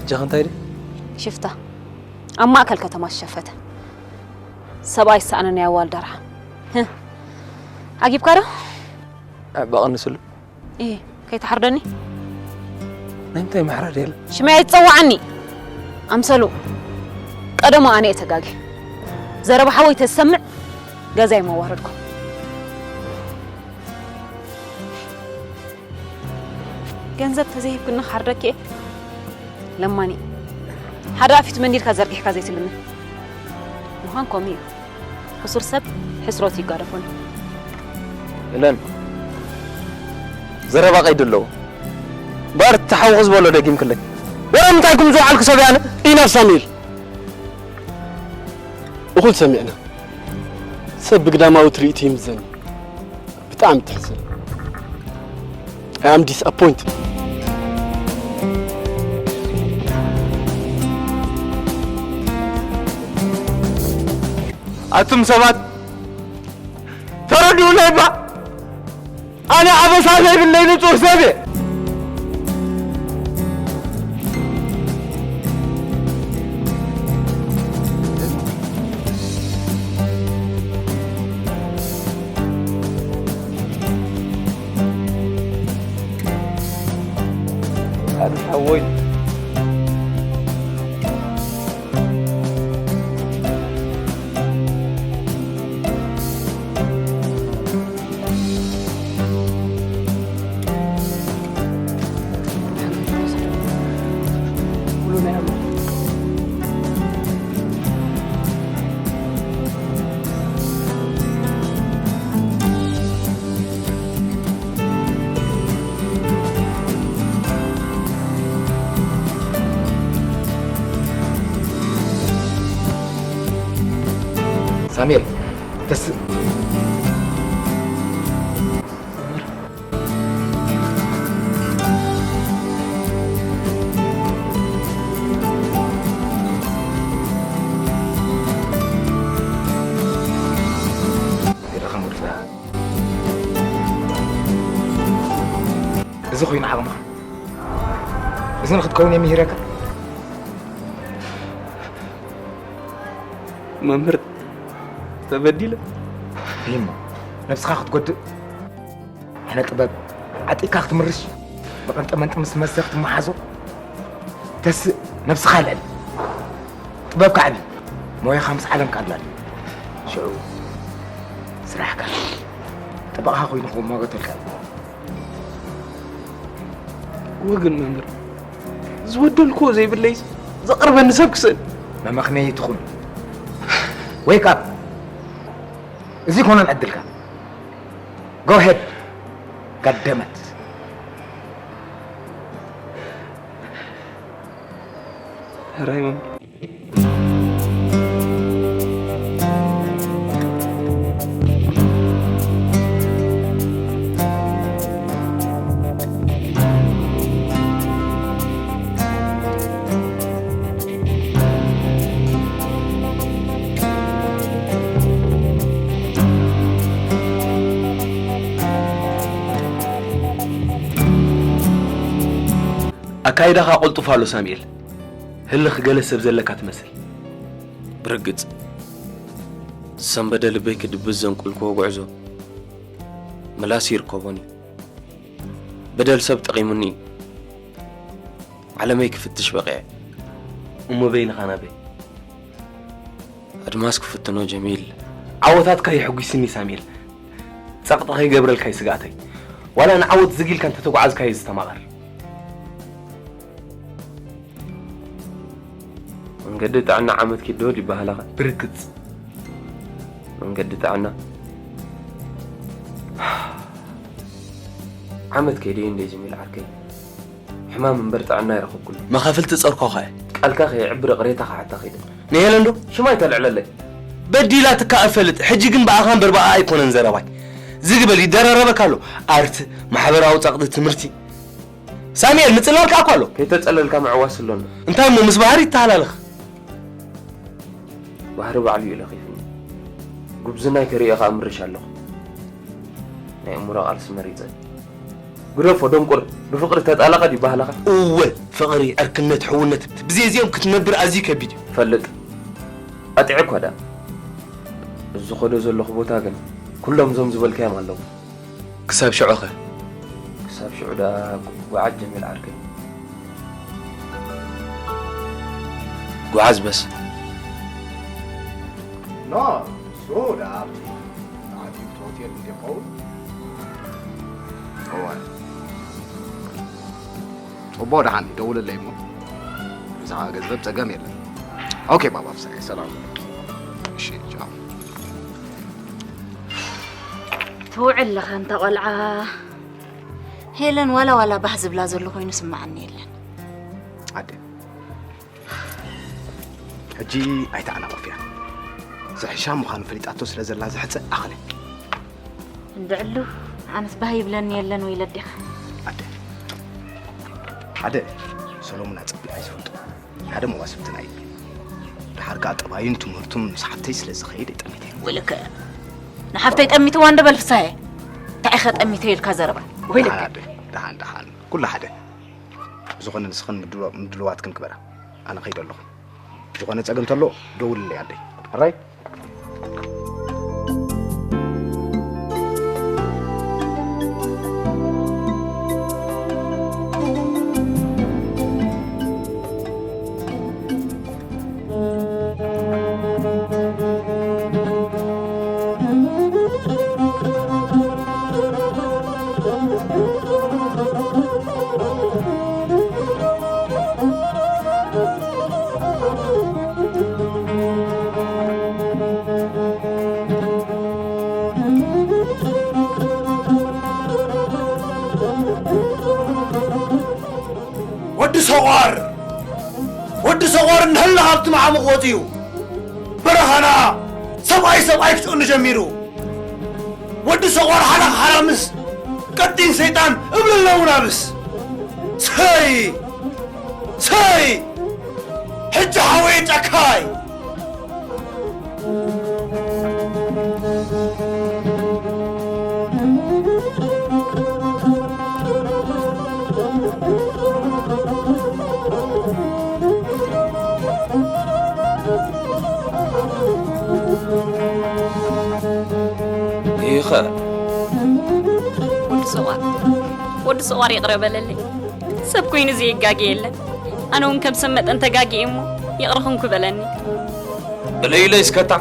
እጃኽ እንታይ ድዩ? ሽፍታ። ኣብ ማእከል ከተማ ዝሸፈተ። ሰብኣይ ዝሰኣነ ናይ ኣዋልድ ኣርሓ። ህህ። ዓጊብካ ዶ? ኣዕባቕኒ ስሉ። እየ፣ ከይትሓርደኒ። ናይ ምንታይ ምሕራድ የለ? ሽመይ ኣይትጸውዓኒ። ኣምሰሉ። ቀደሙ ኣነ እየ ተጋጊ። ዘረባ ሓወይ ተዝሰምዕ ገዛይ መዋረድኩም። ገንዘብ ተዘይሂብክኒ ክሓርደኪ እየ። ለማኒ። ሓደ ኣፊት መንዲልካ ዘርጊሕካ ዘይትልምን። ምዃን ከምኡ እዩ። ሕሱር ሰብ ሕስሮት ይጋደፎን እዩ። እለን። ዘረባ ቀይዲ ኣለዎ። እምበኣር እቲ ሓውኺ ዝበሎ ደጊምክለይ። ወረ ምንታይ ክም ዝወዓልኩ ሰብ እየ ኣነ? ኢናፍ ሳሙኤል። እኹል ሰሚዕና። ሰብ ብግዳማዊ ትርኢቱ ይምዘን። ብጣዕሚ ተሕዝን። I am disappointed. ኣቱም ሰባት ተረድኡለይ እባ። ኣነ ኣበሳ ዘይብለይ ንጹህ ሰብ እየ። ኣንታ ሓወይ። ሳሚር፣ ተስ- ይረኸም ወድና። እዚ ኮይኑ ዓቕምኻ። እዚ ንኽትከውን እየ ምሂረካ። መምህር፣ ተበዲለ። ይሞ፣ ነብስኻ ክትጎድእ፣ ሕነ ጥበብ ዓጢቕካ ክትምርሽ፣ ብቐንጠ መንጢ ምስ መስተ ክትመሓዞ፣ ተስእ፣ ነብስኻ ኣልዕል። ጥበብካ ኣዕቢ፣ ሞያኻ ምስ ዓለም ካላል። ሽዑ፣ ስራሕካ፣ ጠበቓኻ ኮይኑ ክመጎተልካ እዩ። እወ ግን መምህር፣ ዝበደልክዎ ዘይብለይስ ዘቕርበኒ ሰብ ክስእን። መመኽነዪ ትኹን። Wake up! እዚ ኣይኮነን ዕድልካ። Go ahead! God damn it! ሕራይ መምህር። ኣካይዳኻ ቅልጡፍ ኣሎ ሳሙኤል። ህልኽ ገለ ሰብ ዘለካ ትመስል። ብርግጽ፣ ዝሰንበደ ልበይ ክድብስ ዘንቆልክዎ ጉዕዞ፣ ምላስ ይርከቦን እዩ። በደል ሰብ ጠቒሙኒ እዩ። ዓለመይ ክፍትሽ በቒዐ። እሞ በይንኻ ናበይ? ኣድማስ ክፍትኖ ጀሚል። ዓወታትካ የሐጒስኒ ሳሚኤል። ጸቕጢ ከይገብረልካ እዩ ስግኣተይ። ዋላ ንዓወት ዝግ ኢልካ እንተተጓዓዝካ እዩ ዝተማቐር። መንገዲ ጥዕና ዓመት ኪድ ዶ ይበሃለኻ? ብርግጽ። መንገዲ ጥዕና ዓመት ከይደ እንደ ጀሚል ዓርከይ። ሕማም እምበር ጥዕና ኣይረኸብኩሉ። መኻፍልቲ ጸርኮ ኸ? ቃልካ ከየዕብር ቅሬታ ክሓታ ከይደ። ንሄለን ዶ? ሽማ ኣይተልዕለለይ። በዲላትካ እፈልጥ፣ ሕጂ ግን ብኣኻ እምበር ብኣኣ ኣይኮነን ዘረባይ። ዝግ በል ይደራረበካ ኣሎ። ኣርት፣ ማሕበራዊ ጸቕጢ፣ ትምህርቲ። ሳሙኤል፣ ምጽላል ከኣ እኮ ኣሎ። ከይተጸለልካ ምዕዋስ ኣሎና። እንታይ እሞ ምስ ባህሪ ይተሃላለኽ? ባህሪ ባዕሉ እዩ ለኺፉኒ። ጉብዝናይ ከርእዮ ከኣ ምርሽ ኣለኹ። ናይ እምሮ ቃልሲ መሪጸ። ግደፎ፣ ደንቁር፣ ብፍቕሪ ተጣለቐ ድዩ ባህልኻ? እወ፣ ፍቕሪ፣ ዕርክነት፣ ሕውነት፣ ብዘይዚኦም ክትነብር ኣዝዩ ከቢድ እዩ። ፈልጥ፣ ኣጥዒ እኳ ደኣ። ዝኸዶ ዘለኹ ቦታ ግን ኩሎም እዞም ዝበልካዮም ኣለዉ። ክሳብ ሽዑኸ? ክሳብ ሽዑ ደኣ ጓዓት ጀሚል ዓርከይ። ጓዓዝ በስ። ኖ፣ እሱ ደኣ ኣብቲ ዓዲ ሆቴል እንዲኸውን። እወ። ጽቡቕ፣ ደሓን ደውልለይ እሞ። ብዛዕባ ገንዘብ ጸገም የለን። ኦኬ ባባ ፍስሐ፣ ሰላም። እሺ፣ ቻው። ትውዕል ኣለኻ ኣንታ ቆልዓ። ሄለን ዋላ ዋላ ባህ ዝብላ ዘሎ ኮይኑ ስምዓኒ የለን። ኣደ፣ ሕጂ ኣይተዓናቕፍያ። ዝሕሻ ምዃኑ ፈሊጣቶ ስለ ዘላ ዝሕጸ ኣኽለ። እንድዕሉ ኣነስ ባህ ይብለኒ የለን ወይ ለዲኻ። ኣደ፣ ሓደ ሰሎሙን ኣጸቢቐ ኣይዝፈልጦ። ሓደ መዋስብትና እዩ። ደሓር ከኣ ጠባዩን ትምህርቱን ምስ ሓፍተይ ስለ ዝኸይድ ጠሚተ። ውልከ ንሓፍተይ ጠሚትዋ እንደ በል ፍሳየ። እንታይ ኢኸ ጠሚተ ኢልካ ዘረባ? ውልከ። ደሓን ኣደ፣ ደሓን፣ ደሓን። ኩሉ ሓደ። ብዝኾነ ንስኽን ምድሉ-፣ ምድልዋትክን ክበራ። ኣነ ኸይደ ኣለኹ። ዝኾነ ጸገም ተሎ ደውልለይ ኣደይ። ሕራይ? ወዲ ሰቋር፣ ወዲ ሰቋር እንሀላ ካብቲ መዓሙቕ ወፂኡ፣ በረኻና ሰብኣይ ሰብኣይ ክጭኑ ጀሚሩ። ወዲ ሰቋር ሓላኽ ሓራምስ ቀጢን ሰይጣን እብለለዉ ናብስ። ሰይ! ሰይ! ሕጂ ሓወየ ጫካይ! ኢኸ ወዲ ሰቋር፣ ወዲ ሰቋር ይቕረ በለለይ። ሰብ ኮይኑ ዘይጋገ የለን። ኣነ እውን ከም ሰብ መጠን ተጋጊየ እሞ ይቕረ ኹንኩ በለኒ። እለይ ኢለይ እስከታ።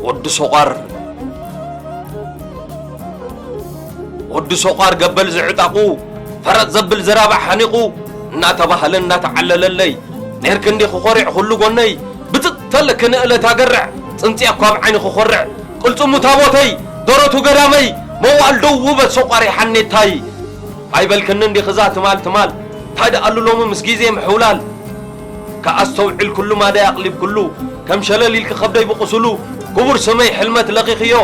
ወዲ ሶቋር፣ ወዲ ሶቋር ገበል ዝዕጣቑ፣ ፈረጥ ዘብል ዘራባዕ ሓኒቑ፣ እናተባህለ እናተዓለለለይ፣ ኔርክ እንዲ ክኾሪዕ ኩሉ ጎነይ፣ ብትተለክ ንእለት ኣገርዕ፣ ጽንጽያ እኳ ኣብ ዓይኒ ክኾርዕ፣ ቅልጽሙ ታቦተይ፣ ደረቱ ገዳመይ፣ መዋል ደው ውበት ሶቋር ይሓኔታይ። ኣይበልክኒ እንዲኺ እዛ ትማል ትማል፣ እንታይ ደኣ ኣሉ ሎሚ ምስ ግዜ ምሕውላል? ከኣስተውዕል ኩሉ ማዳይ ኣቕሊብ ኩሉ፣ ከም ሸለል ኢልኪ ከብደይ ብቑስሉ፣ ክቡር ስመይ ሕልመት ለኺኽዮ፣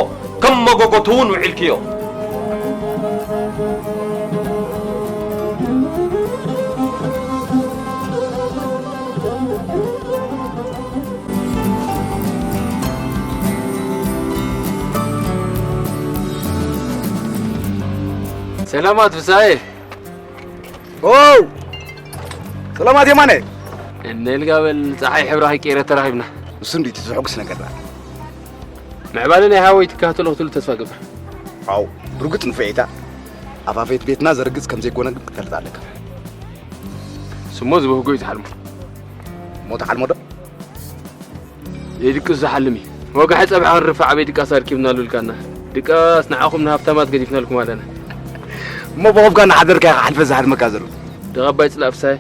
ከም መጎጎ ትውን ውዒልክዮ። ሰላማት ፍሳዬ። ኦው! ሰላማት የማነ! እነ ኢልካ በል፣ ጸሓይ ሕብራ ከይቀየረት ተራኺብና። እሱ እንድዩ እቲ ዘሐጉስ ነገር ደኣ። ምዕባለ ናይ ሃወይ ትከታተሎ ክትህሉ ተስፋ እገብር። ኣው፣ ብርግጽ ንፉዒታ። ኣፋፈይት ቤትና ዘርግጽ ከም ዘይኮነ ግን ክትፈልጥ ኣለካ። ስሞ ዝበህጎ እዩ ዝሓልሞ። እሞ ትሓልሞ ዶ? ዘይድቅስ ዝሓልም እዩ። ወጋሒ ጸብሒ ክንርፋዕ ኣበይ ድቃስ ኣርኪብናሉ ኢልካና። ድቃስ ንዓኹም ንሃብታማት ገዲፍናልኩም ኣለና። እሞ ብኸብካ እናሓደርካ ኢኻ ሓልፈ ዝሃድመካ ዘሎ። ደቓባይ ጽላእ ፍሳዬ።